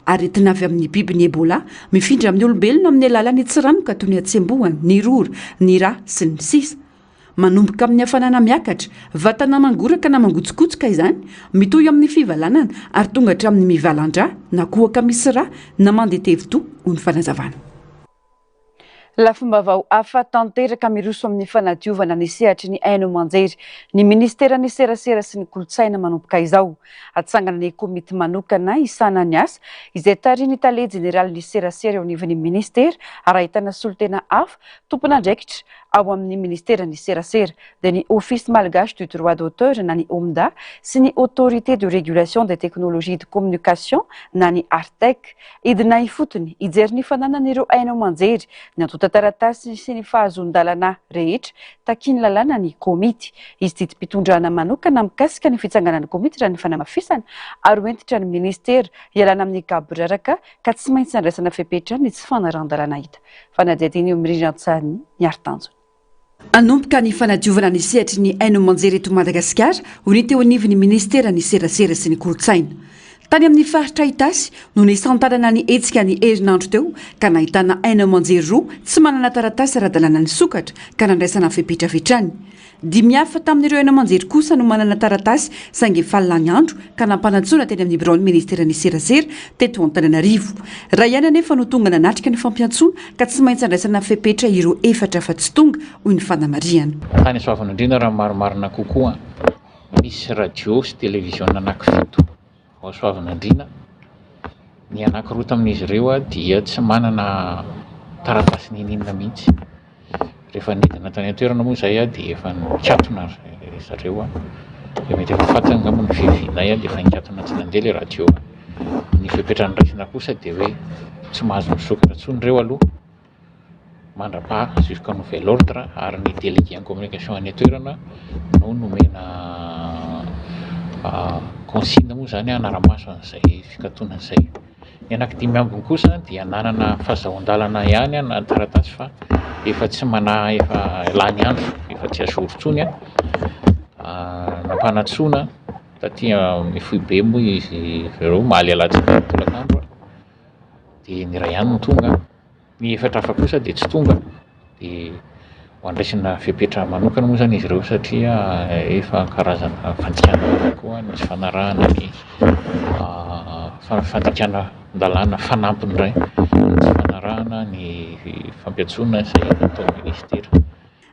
Aretina avy amin'ny biby ny Ebola, mifindra amin'ny olombelona amin'ny alalan'ny tsiranoka toy ny hatsembohana, ny rora, ny ra, sy ny sisa Manomboka amin'ny hafanana miakatra, vatana mangoraka na mangotsokotsoka izany, mitohy amin'ny fivalanana ary tonga hatramin'ny mivalan-drà na kohaka misy rà na mandeha tevi-doha, hoy ny fanazavana. Lafim-baovao hafa tanteraka miroso amin'ny fanadiovana ny sehatry ny haino aman-jery ny minisiteran'ny serasera sy ny kolontsaina manomboka izao. Hatsangana ny komity manokana hisahana ny asa izay tarihin'ny tale jeneralin'ny serasera eo anivon'ny minisitera ary ahitana solontena hafa tompon'andraikitra ao amin'ny minisiteran'ny serasera dia ny Office malgache du droit d'auteur na ny OMDA sy ny Autorité de régulation des technologies de communication na ny ARTEC. Hidina ifotony hijery ny fananan'ireo haino aman-jery, ny antontan-taratasy sy ny fahazoan-dalana rehetra takian'ny lalàna ny komity. Hisy didim-pitondrana manokana mikasika ny fitsanganan'ny komity raha ny fanamafisana ary ho hentitra ny minisitera hialana amin'ny gaboraraka ka tsy maintsy handraisana fepetra ny tsy fanarahan-dalàna hita. Fanadihadiana eo amin'ny rindran-tsarin'i Miary Tanjona. Hanomboka ny fanadiovana ny sehatry ny haino aman-jery eto Madagasikara hoy ny teo anivon'ny minisiteran'ny serasera sy ny kolontsaina. Tany amin'ny faritra Itasy no nisantarana ny hetsika ny herinandro teo ka nahitana haino aman-jery roa tsy manana taratasy ara-dalàna nisokatra ka nandraisana fepetra avy hatrany. Dimy hafa tamin'ireo haino aman-jery kosa no manana taratasy saingy efa lany andro ka nampanantsoina teny amin'ny biraon'ny ministeran'ny serasera teto Antananarivo. Iray ihany anefa no tonga nanatrika ny fampiantsoana ka tsy maintsy andraisana fepetra ireo efatra hafa tsy tonga, hoy ny fanamarihana. Tany Soavinandriana raha ny marimarina kokoa, misy radio sy televiziona anankifito. Ao Soavinandriana, ny anankiroa tamin'izy ireo dia tsy manana taratasy n'inon'inona mihitsy. Rehefa nidina tany an-toerana moa izahay dia efa nikatona ry zareo, dia mety efa fantany angamba ny fiavianay dia efa nikatona tsy nandeha ilay radio. Ny fepetra noraisina kosa dia hoe tsy mahazo misokatra intsony ireo aloha. mandra-paha jusqu'à nouvel ordre ary ny délégué en communication any an-toerana no nomena consigne moa izany hanara-maso an'izay fikatonana izay. Ny anankidimy ambiny kosa dia nanana fahazahoan-dalana ihany na taratasy fa efa tsy manahy efa lany andro, efa tsy à jour intsony nampanantsoina taty amin'ny foibe moa izy ireo omaly alatsinainy tolakandro dia ny iray ihany no tonga. Ny efatra hafa kosa dia tsy tonga dia ho andraisana fepetra manokana moa izany izy ireo satria efa karazana fandikana lalàna koa ny tsy fanarahana ny fandikana lalàna fanampiny indray ny tsy fanarahana ny fampiantsoana izay nataon'ny minisitera.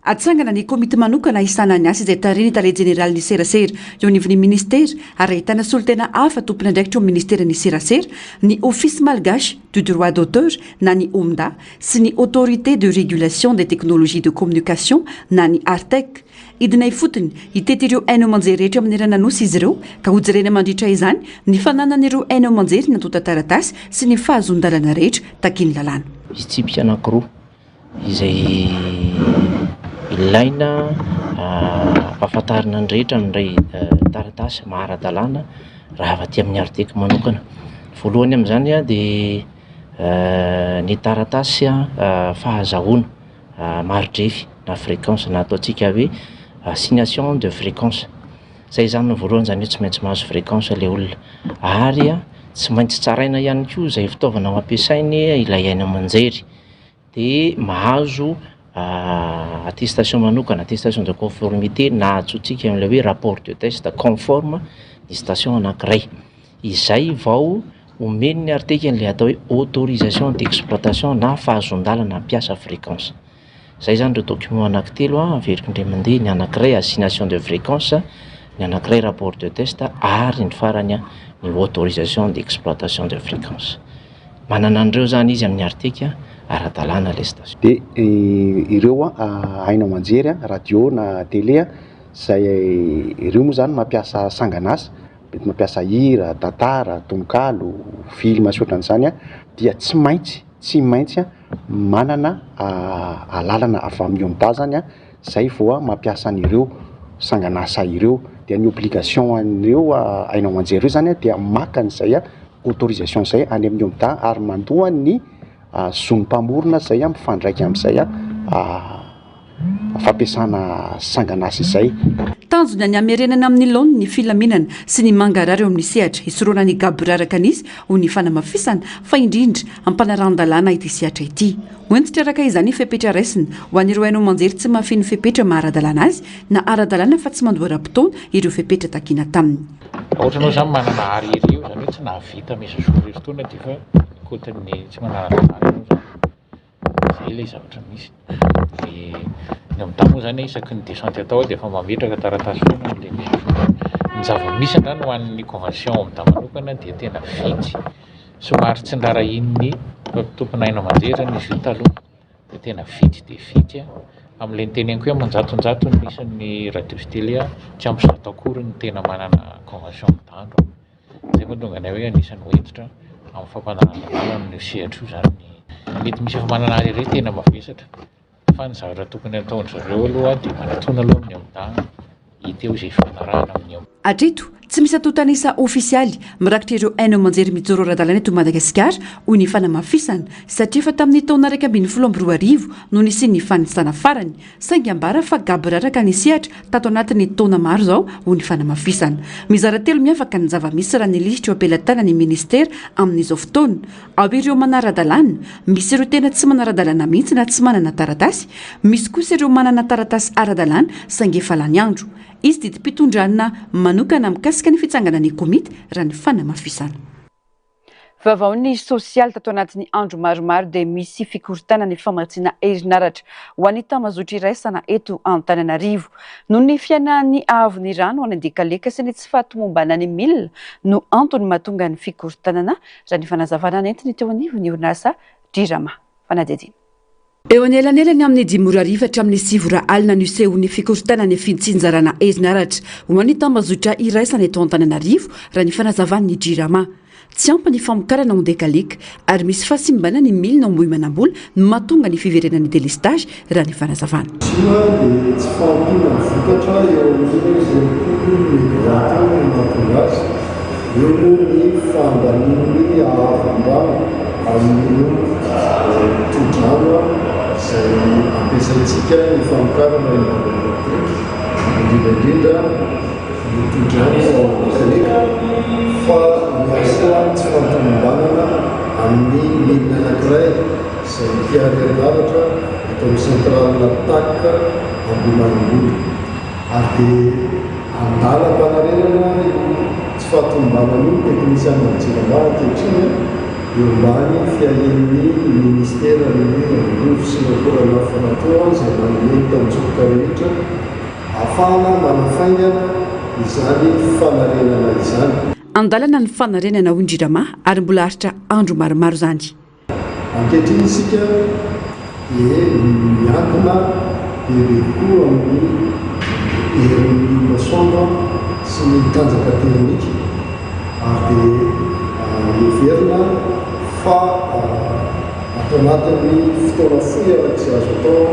Hatsangana ny komity manokana hisahana ny asa izay tarihin'ny tale jeneralin'ny serasera eo anivon'ny minisitera ary ahitana solontena hafa tompon'andraikitra ao amin'ny minisiteran'ny serasera, ny Office malgache du droit d'auteur na ny OMDA sy ny Autorité de régulation des technologies de communication na ny ARTEC. Hidina ifotony hitety ireo haino aman-jery rehetra manerana Nosy izy ireo ka hojerena mandritra izany ny fananan'ireo haino aman-jery ny antontan-taratasy sy ny fahazoan-dalana rehetra takian'ny lalàna. Misy tsipika anankiroa. izay ilaina ampahafantarina ny rehetra amin'ilay taratasy maha ara-dalàna raha avy aty amin'ny Artec manokana. Ny voalohany amin'izany dia ny taratasy fahazahoana mari-drefy na fréquence na ataontsika hoe assignation de fréquence. Zay izany no voalohany, izany hoe tsy maintsy mahazo fréquence ilay olona ary tsy maintsy tsaraina ihany koa izay fitaovana ho ampiasainy ilay haino aman-jery dia mahazo attestation manokana, attestation de conformité na antsointsika amin'ilay hoe rapport de test conforme ny station anankiray, izay vao omen'ny Artec an'ilay atao hoe autorisation d'exploitation na fahazoan-dalana hampiasa fréquence. Zay zany ireo document anankitelo an, averiko indray mandeha, ny anankiray assignation de fréquence, ny anankiray rapport de test ary ny farany an ny autorisation d'exploitation de fréquence. Manana an'ireo zany izy amin'ny Artec ara-dalàna ilay station. Dia ireo haino aman-jery, radio na télé, izay ireo moa izany mampiasa sangan'asa, mety mampiasa hira, tantara, tononkalo, film sy ohatran'izany dia tsy maintsy tsy maintsy manana alalana avy amin'ny OMDA zany zay vao mampiasa an'ireo sangan'asa ireo, dia ny obligation an'ireo haino aman-jery ireo zany dia maka an'izay autorisation zay any amin'ny OMDA ary mandoa ny zon'ny mpamorona zay mifandraika amin'izay fampiasana sangan'asa izay. Tanjona ny hamerenana amin'ny laoniny ny filaminana sy ny mangarahara eo amin'ny sehatra hisorohana ny gaboraraka nisy ho ny fanamafisana fa indrindra ampanarahan-dalàna ity sehatra ity. Ho hentitra araka izany ny fepetra raisina ho an'ireo haino aman-jery tsy mahafeno fepetra maha ara-dalàna azy na ara-dalàna fa tsy mandoa ara-potoana ireo fepetra takiana taminy. Raha ohatra ianao izany manana arriéré io, izany hoe tsy nahavita mise à jour herintaona dia efa kaotin'ny tsy manara-dalàna ianao izany. Zay ilay zavatra misy. Dia ny OMDA moa izany isaky ny descente atao dia efa mametraka taratasy foana amin'ilay mise à jour. Ny zava-misy angamba ho an'ny convention OMDA manokana dia tena vitsy, somary tsy nirarahian'ny tompona haino aman-jery izany izy io taloha, dia tena vitsy dia vitsy an, amin'ilay noteneniko hoe aman-jatonjatony ny isan'ny radio sy télé tsy ampy zato akory ny tena manana convention OMDA androany. Izay mahatonga anay hoe anisan'ny ho hentitra amin'ny fampanarahan-dalàna amin'io sehatra io izany ny mety misy efa manana arriéré tena mavesatra fa ny zavatra tokony hataon-dry zareo aloha dia manatona aloha amin'ny OMDA hita eo izay hifanarahana amin'ny OMDA. Hatreto, tsy misy antontan'isa ofisialy mirakitra ireo haino aman-jery mijoro ara-dalàna eto Madagasikara, hoy ny fanamafisana, satria efa tamin'ny taona 2011 no nisian'ny fanisana farany. Saingy ambara fa gaboraraka ny sehatra tato anatin'ny taona maro izao, hoy ny fanamafisana. Mizara telo miavaka ny zava-misy raha ny lisitra eo am-pelatanan'ny minisitera amin'izao fotoana. Ao ireo manara-dalàna, misy ireo tena tsy manara-dalàna mihitsy na tsy manana taratasy, misy kosa ireo manana taratasy ara-dalàna saingy efa lany andro. Hisy didim-pitondrana manokana mikasika ny fitsanganan'ny komity raha ny fanamafisana. Vaovaon'ny sosialy tato anatin'ny andro maromaro dia misy fikorontanan'ny famatsiana herinaratra ho an'ny tambazotra iraisana eto Antananarivo. Noho ny fihenan'ny haavon'ny rano any Andekaleka sy ny tsy fahatomombanan'ny milina no antony mahatonga ny fikorontanana, raha ny fanazavana nentiny teo anivon'ny orinasa Jirama. Fanadihadiana. Eo anelanelany amin'ny dimy ora hariva hatramin'ny sivy ora alina no isehoan'ny fikorontanan'ny fitsinjarana herinaratra ho an'ny tambazotra iraisana eto Antananarivo, raha ny fanazavan'ny Jirama. Tsy ampy ny famokarana ao Andekaleka ary misy fahasimbana ny milina ao Ambohimanambola no mahatonga ny fiverenan'ny delestazy, raha ny fanazavana. Izy io dia tsy fahampiana ny vokatra eo amin'ny 20 megawatt eo no mahatonga azy. Eo moa ny fahambanian'ny haavon-drano amin'io tso-drano izay ampiasaintsika ny famokarana hydroélectrique, indrindra indrindra ny tso-drano ao Andekaleka, fa miaro koa ny tsy fahatomombanana amin'ny milina anankiray izay mpihary herinaratra eto amin'ny centrale TAC Ambohimanambola. Ary dia andalam-panarenana io tsy fahatomombanana io ny teknisianina Jirama ankehitriny eo ambany fiahian'ny ministeran'ny angovo sy ny akoranafo natoa izay manome ny tanjoroka rehetra ahafahana manafaingana izany fanarenana izany. Andalana ny fanarenana hoy ny Jirama ary mbola haharitra andro maromaro izany. Ankehitriny isika dia miankina bebe kokoa amin'ny herin'ny masoandro sy ny tanjaka termika ary dia heverina fa ato anatin'ny fotoana fohy araka izay azo atao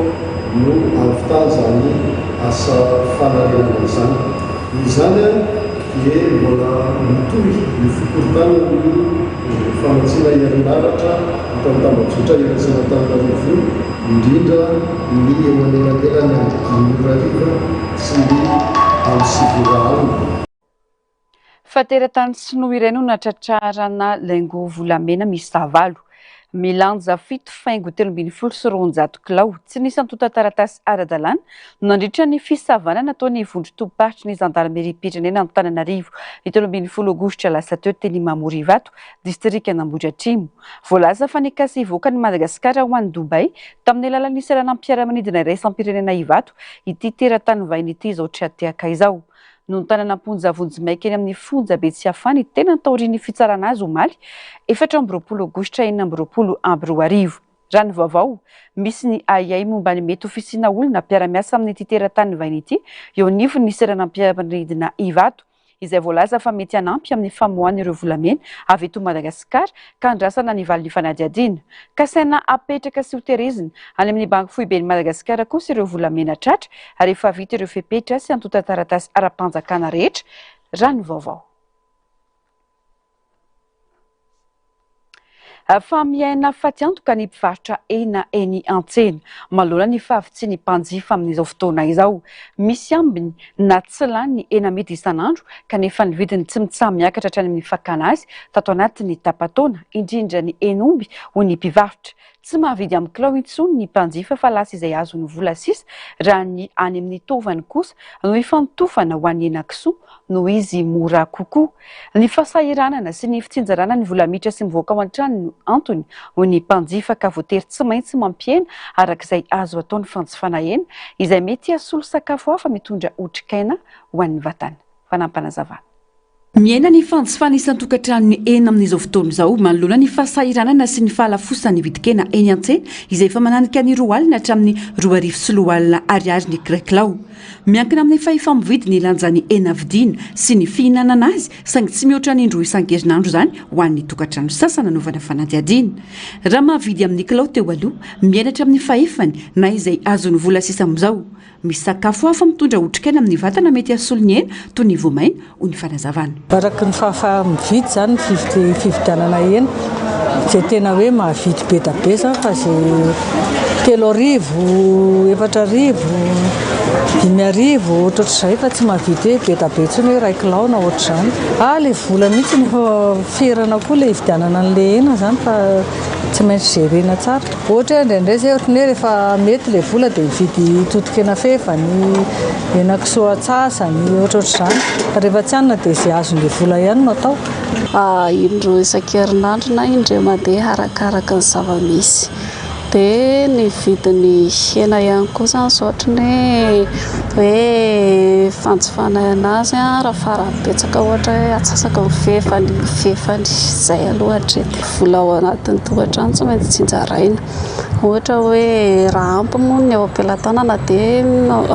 no hahavitana izany asa fanarenana izany. Noho izany dia mbola mitohy ny fikorontanan'ny famatsiana herinaratra eto amin'ny tambajotra iraisan'Antananarivo, indrindra ny eo anelanelan'ny amin'ny dimy ora hariva sy ny amin'ny sivy ora alina. Fa teratany sinoa iray no natratrarana lingot volamena miisa valo. Milanja fito faingo 213 kilao. Tsy nisy antontan-taratasy ara-dalàna no nandritra ny fisavana nataon'ny vondron-tobim-paritry ny zandarimeriam-pirenena Antananarivo ny 13 aogositra lasa teo teny Mamory Ivato, distrikan'Ambohidratrimo. Voalaza fa nikasa hivoaka an'i Madagasikara ho any Dubaï tamin'ny alalan'ny seranam-piaramanidina iraisam-pirenena Ivato ity teratany vahiny ity izao tra-tehaka izao. Nontanana am-ponja vonjimaika eny amin'ny fonja be Tsiafahy ny tenany taorian'ny fitsarana azy omaly 24 aogositra 2026. Raha ny vaovao, misy ny ahiahy momba ny mety ho fisiana olona mpiara-miasa amin'ity teratany vahiny ity eo anivon'ny seranam-piaramanidina Ivato, izay voalaza fa mety hanampy amin'ny famoahana ireo volamena avy eto Madagasikara ka andrasana ny valin'ny fanadihadiana. Kasaina hapetraka sy hotehirizina any amin'ny Banky Foiben'i Madagasikara kosa ireo volamena tratra rehefa vita ireo fepetra sy antontan-taratasy ara-panjakana rehetra, raha ny vaovao. Fa miaina fatiantoka ny mpivarotra hena eny an-tsena manoloana ny fahavitsian'ny mpanjifa amin'izao fotoana izao. Misy ambiny na tsy lany ny hena amidy isan'andro kanefa ny vidiny tsy mitsaha-miakatra hatrany amin'ny fakana azy tato anatin'ny tapa-taona, indrindra ny hen'omby hoy ny mpivarotra. Tsy mahavidy amin'ny kilao intsony ny mpanjifa fa lasa izay azon'ny vola sisa raha ny any amin'ny taovany kosa no ifantofana ho an'ny henakisoa noho izy mora kokoa. Ny fahasahiranana sy ny fitsinjarana ny vola miditra sy mivoaka ao an-trano no antony hoy ny mpanjifa ka voatery tsy maintsy mampihena araka izay azo atao ny fanjifana hena izay mety hasolo sakafo hafa mitondra otrikaina ho an'ny vatana. Fanampinazavana. Miaina ny fanjifana isan-tokantrano ny hena amin'izao fotoana izao manoloana ny fahasahiranana sy ny fahalafosan'ny vidin-kena eny an-tsena izay efa mananika ny roa alina hatramin'ny 2002 ariary ny iray kilao. Miankina amin'ny fahefa-mividy ny lanjan'ny hena vidiana sy ny fihinanana azy saingy tsy mihoatra ny indroa isan-kerinandro izany ho an'ny tokantrano sasany nanaovana fanadihadiana. Raha mahavidy amin'ny kilao teo aloha, miaina hatramin'ny fahefany na izay azon'ny vola sisa amin'izao. Misy sakafo hafa mitondra otrikaina amin'ny vatana mety hasolo ny hena toy ny voamaina, hoy ny fanazavana. Araka ny fahafaha-mividy izany ny fividianana hena, izay tena hoe mahavidy be da be izany fa izay 3000, 4000, 5000 ohatrohatr'izay fa tsy mahavidy hoe be da be intsony hoe iray kilao na ohatr'izany. Ah ilay vola mihitsy no efa ferana koa ilay hividianana an'ilay hena izany fa tsy maintsy jerena tsara. Ohatra hoe indraindray zay ohatran'ny hoe rehefa mety ilay vola dia mividy totokena fevany, henakisoa antsasany, ohatrohatr'izany. Fa rehefa tsy hanina dia izay azon'ilay vola ihany no atao. Indroa isan-kerinandro na indray mandeha arakaraka ny zava-misy. Dia ny vidin'ny hena ihany koa izany izao ohatran'ny hoe hoe fanjifana anazy raha farany betsaka ohatra hoe antsasaky ny fefany, fefany. Izay aloha hatreto. Vola ao anatin'ny tokantrano tsy maintsy tsinjaraina. Ohatra hoe raha ampy moa ny eo am-pelatanana dia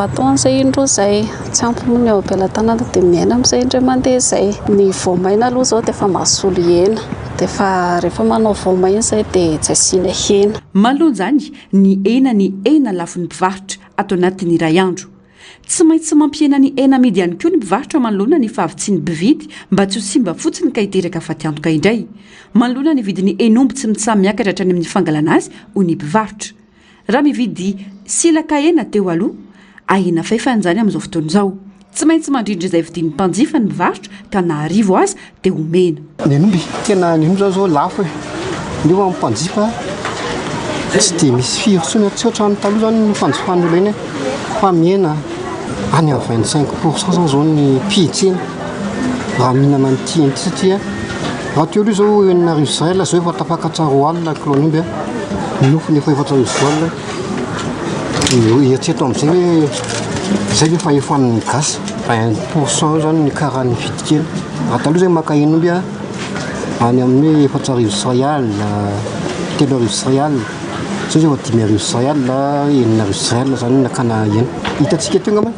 atao an'izay indroa izay. Tsy ampy moa ny eo am-pelatanana dia miaina amin'izay indray mandeha izay. Ny voamaina aloha izao dia efa mahasolo hena. Dia efa rehefa manao voamaina izay dia tsy asiana hena. Manoloana izany, nihena ny hena lafon'ny mpivarotra ato anatin'ny iray andro. Tsy maintsy mampihena ny hena amidy ihany koa ny mpivarotra manoloana ny fahavitsian'ny mpividy mba tsy ho simba fotsiny ka hiteraka fatiantoka indray. Manoloana ny vidin'ny hen'omby tsy mitsaha-miakatra hatrany amin'ny fangalana azy, hoy ny mpivarotra. Raha mividy silaka hena teo aloha, ahena fahefany izany amin'izao fotoana izao. Tsy maintsy mandrindra izay vidian'ny mpanjifa ny mpivarotra ka na arivo aza dia omena. Ny hen'omby, tena ny hen'omby zany zao lafo e, nefa ny mpanjifa tsy dia misy firy intsony, tsy ohatran'ny taloha zany ny fanjifan'ny olona iny e, fa mihena any amin'ny 25 pour cent zany zao ny mpiantsena raha mihinana an'ity hena ity satria raha teo aloha zao 6000 alina zao efa tafakatra 20 kilao-n'omby a, ny nofony efa 20 alina. Eritrereto amin'izay hoe izay ve fahefan'ny gasy? 20 pour cent eo zany ny karan'ny vidin-kena. Raha taloha zay maka hen'omby a, any amin'ny hoe 1400 alina, 3100 alina, zao zao efa 5100 alina, 6100 alina zany nakana hena. Hitantsika teo angamba,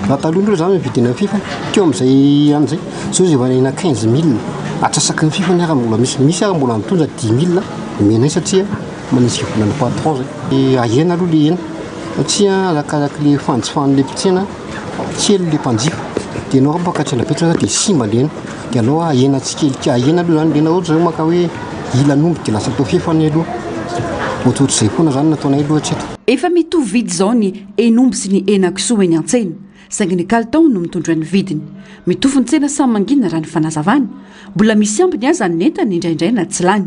raha taloha aloha zany mividy hena fifany, teo amin'izay any zay, zao izy efa hena 15 mille, atsasaky ny fifany ary mbola misy, misy ary mbola mitondra 10 mille omenay satria. Manisy volan'ny patron zay. Ahena aloha le hena. Satria arakaraka le fanjifan'le mpitsena kely le mpanjifa de enao raha mpaka tsena betsaka de simba le hena de aleo ahena tsikelikely ahena aloha zany le hena ohatra zao maka hoe ilan'omby de lasa atao fefany aloha ohatrohatr'izay foana zany no ataonay aloha hatreto. Efa mitovy vidy izao ny hen'omby sy ny henakisoa eny an-tsena, saingy ny kalitao no mitondra ny vidiny. Mitovy ny tsena samy mangina raha ny fanazavana. Mbola misy ambiny aza ny entana indraindray na tsy lany.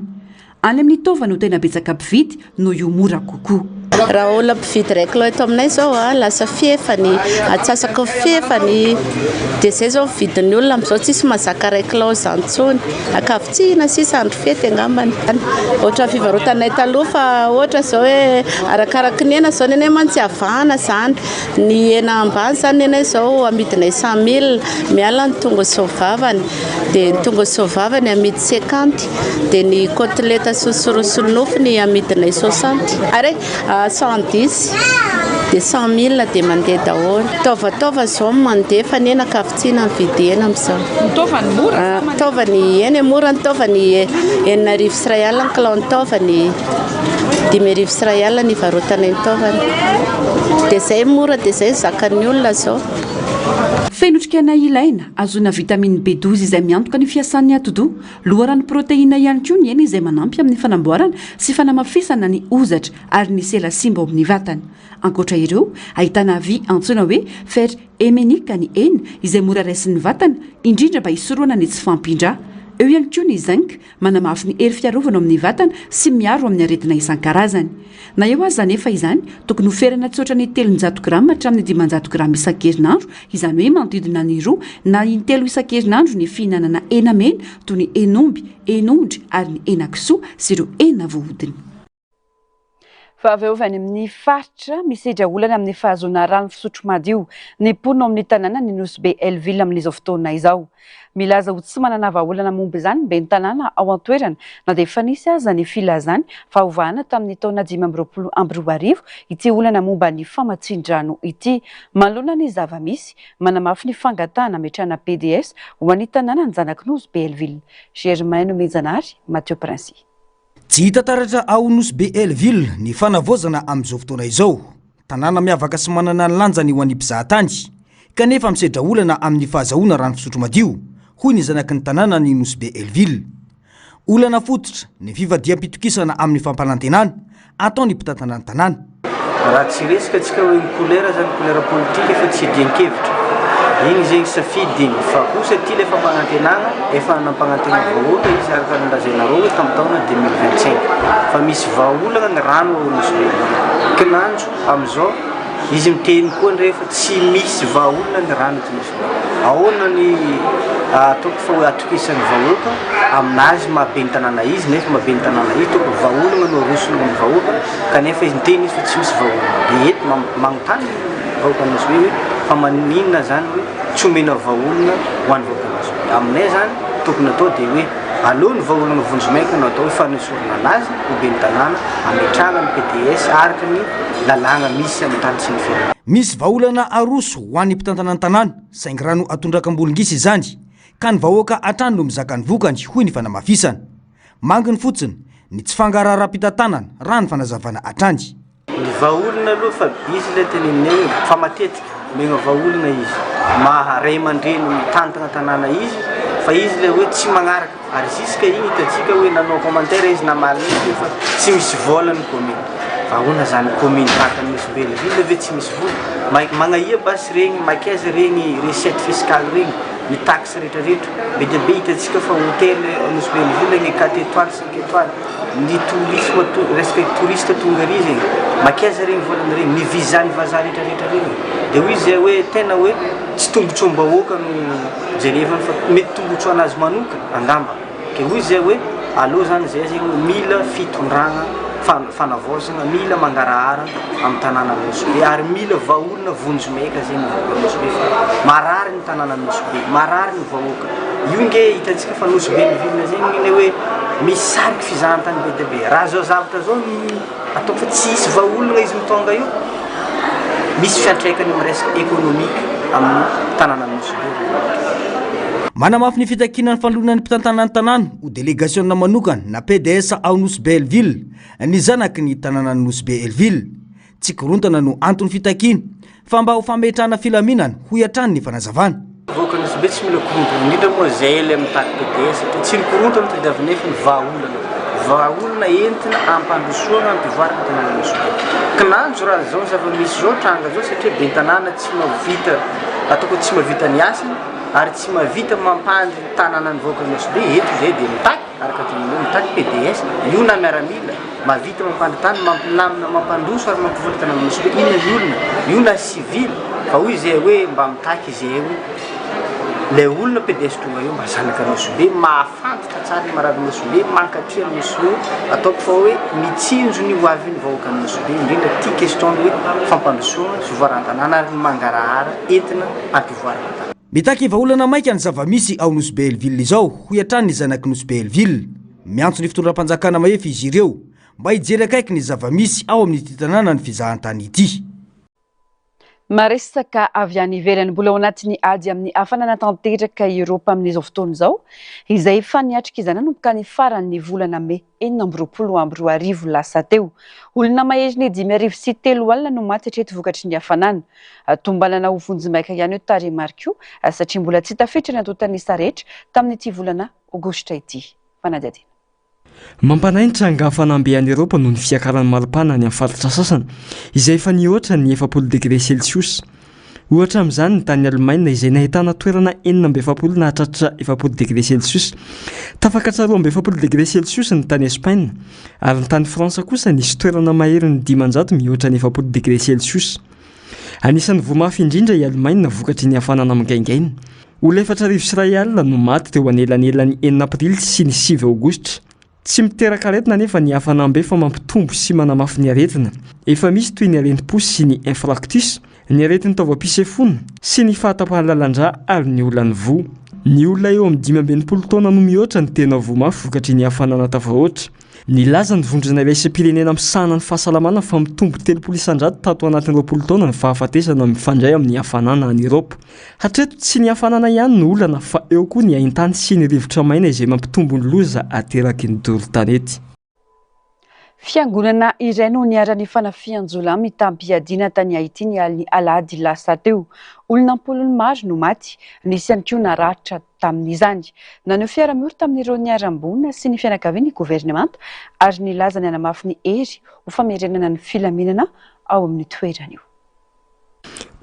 Any amin'ny taova no tena betsaka mpividy noho io mora kokoa. Raha olona mpividy iray kilao eto aminay izao a, lasa fefany, antsasaky ny fefany, dia izay izao ny vidin'ny olona amin'izao, tsisy mahazaka iray kilao izany intsony, ankavitsiana sisa andro fety angambany. Ohatran'ny fivarotanay taloha fa ohatra izao hoe arakaraky ny hena izao ny anay mantsy avahana izany, ny hena ambany izany ny anay izao amidinay cent mille, miala ny tongony sy ny vavany, dia ny tongony sy ny vavany amidy cinquante. Dia ny côtelette sy ny soroa sy ny nofony amidinay soixante ary 110 dia 100 mille dia mandeha daholo. Taovataova izao no mandeha fa ny hena ankavitsiana mividy hena amin'izao. Ny taovany mora sa mandeha? Taovany eny e mora ny taovany 1600 ny kilao ny taovany, 1500 ny ivarotanay ny taovany. Dia izay mora dia izay no zakan'ny olona izao. Feno otrikaina ilaina, ahazoana vitamine B12 izay miantoka ny fiasan'ny atidoha. Loharanom-proteina ihany koa ny hena izay manampy amin'ny fanamboarana sy fanamafisana ny hozatra ary ny sela simba ao amin'ny vatana. Ankoatra ireo, ahitana vy antsoina hoe fer héminique ny hena izay mora raisin'ny vatana, indrindra mba hisorohana ny tsy fahampian-drà. Eo ihany koa ny zinc, manamafy ny hery fiarovana ao amin'ny vatana sy miaro amin'ny aretina isan-karazany. Na eo aza anefa izany, tokony ho ferana tsy hoatra ny 300 grama hatramin'ny 500 grama isan-kerinandro, izany hoe manodidina ny roa na intelo isan-kerinandro ny fihinanana hena mena toy ny hen'omby, hen'ondry ary ny henakisoa sy ireo hena voahodina. Fa avy eo avy any amin'ny faritra, misedra olana amin'ny fahazoana rano fisotro madio ny mponina ao amin'ny tanànan'i Nosy Be Hell-Ville amin'izao fotoana izao. Milaza ho tsy manana vahaolana momba izany ny ben'ny tanàna ao an-toerana na dia efa nisy aza ny filazany fa hovahana tamin'ny taona 2025 ity olana momba ny famatsian-drano ity. Manoloana ny zava-misy, manamafy ny fangatahana hametrahana PDS ho an'ny tanàna ny zanak'i Nosy Be Hell-Ville. Germain Nomenjanahary, Mathieu Princi. Tsy hita taratra ao Nosy Be Hell-Ville ny fanavaozana amin'izao fotoana izao. Tanàna miavaka sy manana ny lanjany ho an'ny mpizahatany, kanefa misedra olana amin'ny fahazahoana rano fisotro madio, hoy ny zanaky ny tanànan'i Nosy Be Hell-Ville. Olana fototra ny fivadiham-pitokisana amin'ny fampanantenana ataon'ny mpitantana ny tanàna. Raha tsy resaka tsika hoe ny couleur zany couleur politique fa tsy iadian-kevitra, igny zegny safidy igny, fa kosa ty le fampanantenagna efa nampagnantegna vahoaka izy araka ny lazainareo hoe tamin'ny taona 2025 fa misy vahaolagna ny rano ao Nosy Be, kinanjo amizao izy miteny koa ndre fa tsy misy vahaolana ny rano eto Nosy Be, ahoana ny ataoko fa hoe atokisan'ny vahoaka aminazy maha ben'ny tanàna izy nefa maha ben'ny tanàna izy tokony vahaolagna no arosony amin'ny vahoaka. Kanefa izy niteny izy fa tsy misy vahaolana. Dia eto manontany ny vahoakan'i Nosy Be hoe fa maninona izany hoe tsy omena vahaolana ho an'ny vahoakan'i Nosy Be. Aminay izany tokony atao dia hoe aleo ny vahaolana vonjimaika no atao hoe fanesorana anazy ho ben'ny tanàna, ametrahana ny PDS araka ny lalàna misy amin'ny tany sy ny firenena. Misy vahaolana aroso ho an'ny mpitantana ny tanàna, saingy rano atondraka am-bolongisa izany, ka ny vahoaka hatrany no mizaka ny vokany, hoy ny fanamafisana. Manginy fotsiny ny tsy fangaraharam-pitantanana, raha ny fanazavana hatrany. Ny vahaolana aloha fa izy ilay teneninay hoe fa matetika omegna vahaolana izy maha ray aman-dreny mitantagna tanàna izy fa izy ilay hoe tsy magnaraka ary jusque igny hitantsika hoe nanao commentaire izy namaly mihitsy hoe fa tsy misy vola ny commune fa ahoana zany commune tahaka an'i Nosy Belleville ve tsy misy vola magnahia basy regny makaiza regny recette fiscale regny ny taxe rehetra rehetra, be dia be hitantsika fa hotel Nosy Belleville ny quatre étoiles cinq étoiles, ny tourisme resaka touriste tonga ary zegny makaiza regny volana regny, ny visa ny vazaha rehetra rehetra regny, de hoy izy hoe tena hoe tsy tombotsoam-bahoaka no jerevany fa mety tombotsoa anazy manokana angamba. Dia hoy izay hoe, aleo izany izay zegny hoe mila fitondragna fanavaozagna, mila mangarahara amin'ny tanànan'i Nosy Be ary mila vahaolana vonjimaika zegny ny vahoakan'i Nosy Be fa marary ny tanànan'i Nosy Be, marary ny vahoaka. Io nge hitantsika fa Nosy Be ny ville zegny le hoe misariky fizahantany be dia be. Raha zao zavatra zao no. Ataoko fa tsy hisy vahaolana izy mitonga io, misy fiantraikany amin'ny resaka économique amin'ny tanànan'i Nosy Be ry zareo. Manamafy ny fitakiana ny fanoloana ny mpitantana ny tanàna ho delegasiona manokana na PDS ao Nosy Be Hell-Ville ny zanaky ny tanànan'i Nosy Be Hell-Ville. Tsy korontana no anton'ny fitakiana fa mba ho fametrahana filaminana, hoy hatrany ny fanazavana. Vahoaka Nosy Be tsy mila korontana, indrindra moa izay ilay mitaky PDS satria tsy ny korontana no tadiavinay fa ny vahaolana. Vahaolana entina hampandrosoana, hampivoarana ny tanànan'i Nosy Be. Kinanjo raha izao zava-misy izao, tranga izao satria ben'ny tanàna tsy mahavita, ataoko hoe tsy mahavita ny asany ary tsy mahavita mampandry ny tanànan'ny vahoakan'i Nosy Be, eto izahay dia mitaky, araka ny teninao, mitaky PDS, io na miaramila, Mahavita mampandry tany, mampilamina, mampandroso ary mampivoatra tanàna Nosy Be. Inona ny olona? Io na civil fa hoy izahay hoe mba mitaky izahay hoe ilay olona PDS tonga eo mba zanaka Nosy Be, mahafantatra tsara ny marary Nosy Be, mankatia an'i Nosy Be, ataoko fa hoe mitsinjo ny ho avin'ny vahoakan'i Nosy Be, indrindra ity question ny hoe fampandrosoana sy voaran-tanàna ary ny mangarahara entina hampivoarana ny tanàna. Mitaky vahaolana maika ny zava-misy ao Nosy Be Helleville izao, hoy hatrany ny zanak'i Nosy Be Helleville. Miantso ny fitondram-panjakana mahefa izy ireo mba hijery akaiky ny zava-misy ao amin'ity tanànan'ny fizahantany ity. Maresaka avy any ivelany, mbola ao anatin'ny ady amin'ny hafanana tanteraka i Eoropa amin'izao fotoana izao, izay efa niatrika izany nanomboka ny faran'ny volana mey 2026 lasa teo. Olona maherin'ny 3005 no maty hatreto vokatry ny hafanana. Tombanana ho vonjimaika ihany io tarehimarika io satria mbola tsy tafiditra ny antontan'isa rehetra tamin'ity volana Aogositra ity fanadihadiana. Mampanahy ny tranga hafanam-be any Eoropa noho ny fiakaran'ny maripana any amin'ny faritra sasany, izay efa nihoatra ny 40 degre celsius. Ohatra amin'izany ny tany Alemaina izay nahitana toerana 46 nahatratra 40 degre celsius. Tafakatra 42 degre celsius ny tany Espaina, ary ny tany Frantsa kosa nisy toerana maherin'ny 500 mihoatra ny 40 degre celsius. Anisan'ny voa mafy indrindra i Alemaina vokatry ny hafanana migaingaina. Olona 1401 no maty teo anelanelan'ny enina aprily sy ny sivy aogositra. Tsy miteraka aretina anefa ny hafanam-be fa mampitombo sy manamafy ny aretina efa misy toy ny aretim-po sy ny infarctus, ny aretin'ny taovam-pisefoana sy ny fahatapahan'ny lalan-drà ary ny olan'ny voa. Ny olona eo amin'ny 65 taona no mihoatra no tena voa mafy vokatry ny hafanana tafahoatra. Nilaza ny vondrona iraisam-pirenena misahana ny fahasalamana fa mitombo 30% tato anatin'ny 20 taona ny fahafatesana mifandray amin'ny hafanana any Eoropa. Hatreto tsy ny hafanana ihany no olana fa eo koa ny haintany sy ny rivotra maina izay mampitombo ny loza ateraky ny doro tanety. Fiangonana iray no niharan'ny fanafihan-jiolahy mitam-piadiana tany Haiti ny alin'ny alahady lasa teo. Olona am-polony maro no maty, nisy ihany koa naratra. tamin'izany. Naneho fiara-miory tamin'ireo niharam-boina sy ny fianakaviany ny governemanta ary nilaza ny hanamafy ny hery ho famerenana ny filaminana ao amin'io toerana io.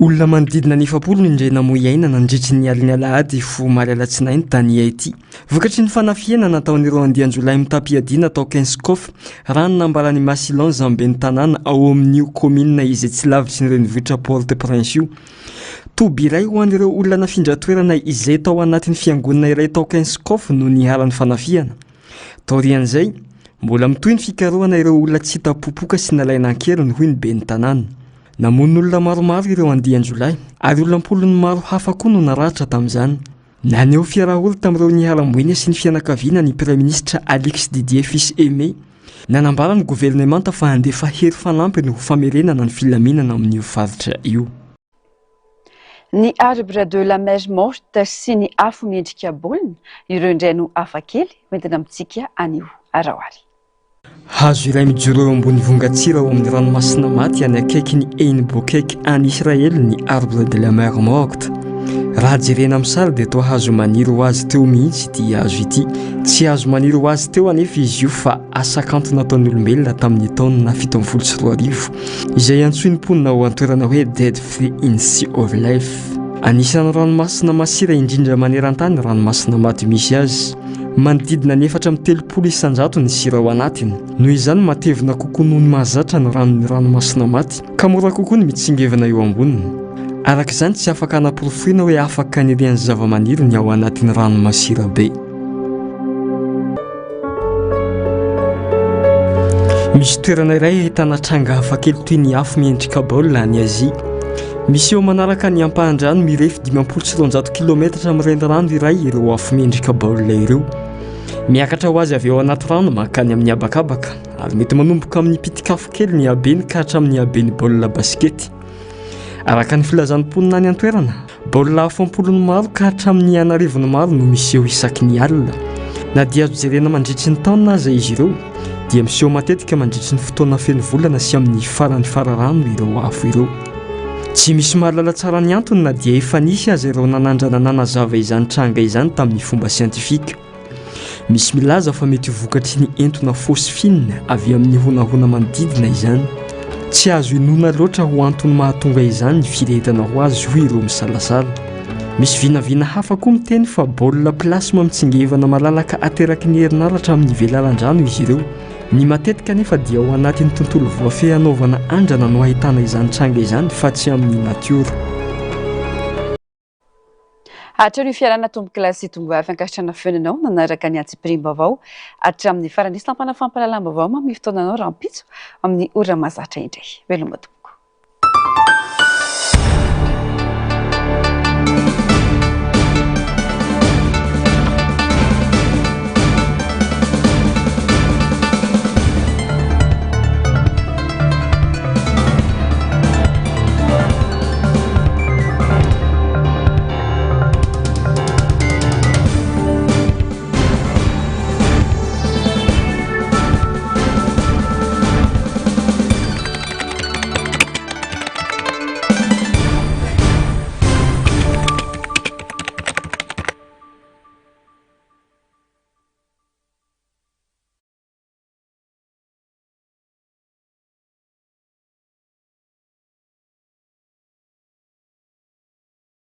Olona manodidina ny 40 no indray namoy aina nandritry ny alin'ny alahady hifoha omaly alatsinainy tany Haiti. Vokatry ny fanafihana nataon'ireo andian-jiolahy mitam-piadiana tao Kenskoff, raha ny nambaran'i Masilon Zamben'ny tanàna ao amin'io kaominina izay tsy lavitry ny renivohitra Port-au-Prince io. Toby iray ho an'ireo olona nafindra toerana izay tao anatin'ny fiangonana iray tao Kenskoff no niharan'ny fanafihana. Taorian'izay, mbola mitohy ny fikarohana ireo olona tsy hita popoka sy nalaina an-keriny, hoy ny ben'ny tanàna. Namono olona maromaro ireo andian-jiolahy, ary olona am-polony maro hafa koa no naratra tamin'izany. Naneho fiaraha-ory tamin'ireo niharam-boina sy ny fianakaviana ny Praiminisitra Alix Didier Fils Aimé. Nanambara ny governemanta fa handefa hery fanampiny ho famerenana ny filaminana amin'io faritra io. Ny Arbre de la mer morte sy ny afo miendrika baolina, ireo indray no hafakely hoentina amintsika anio. Araho ary. Hazo iray mijoro eo ambony vongan-tsira ao amin'ny Ranomasina Maty any akaikin'i Ein Bokek any Israely ny Arbre de la Mer Morte. Raha jerena amin'ny sary dia toa hazo maniry ho azy teo mihitsy ity hazo ity. Tsy hazo maniry ho azy teo anefa izy io fa asa kanto nataon'ny olombelona tamin'ny taona 2017, izay antsoin'ny mponina ao an-toerana hoe Dead Free in Sea of Life. Anisan'ny ranomasina masira indrindra maneran-tany ny Ranomasina Maty misy azy. Manodidina ny 34% ny sira ao anatiny. Noho izany, matevina kokoa noho ny mahazatra ny ranon'ny ranomasina maty, ka mora kokoa ny mitsingevana eo amboniny. Araka izany, tsy afaka anaporofoina hoe afaka anirian'ny zavamaniry ny ao anatin'ny rano masira be. Misy toerana iray ahitana tranga hafakely toy ny afo miendrika baolina any Azia. Miseho manaraka ny ampahan-drano mirefy 250 kilaometatra amin'ny renirano iray ireo afo miendrika baolina ireo. Miakatra ho azy avy ao anaty rano mankany amin'ny habakabaka ary mety manomboka amin'ny pitik'afo kely ny habeny ka hatramin'ny haben'ny baolina basikety. Araka ny filazan'ny mponina any an-toerana, baolina afo am-polony maro ka hatramin'ny an'arivony maro no miseho isaky ny alina. Na dia azo jerena mandritry ny taona aza izy ireo, dia miseho matetika mandritry ny fotoana feno volana sy amin'ny faran'ny fararano ireo afo ireo. Tsy misy mahalala tsara ny antony na dia efa nisy aza ireo nanandrana nanazava izany tranga izany tamin'ny fomba siantifika. Misy milaza fa mety ho vokatry ny entona phosphine avy amin'ny honahona manodidina izany. Tsy azo inoana loatra ho antony mahatonga izany ny firehetana ho azy hoy ireo misalasala. Misy vinavina hafa koa miteny fa baolina plasma mitsingevana malalaka ateraky ny herinaratra amin'ny velaran-drano izy ireo. Ny matetika anefa dia ao anatin'ny tontolo voafehy anaovana andrana no ahitana izany tranga izany fa tsy amin'ny natiora. Hatreo ny fialana tompokolahy sy tompovavy ankasitrahana feno anao nanaraka ny antsipiriam-baovao hatramin'ny farany. Sampana fampahalalam-baovao manome fotoana anao rahampitso amin'ny ora mahazatra indray. Veloma tompoko.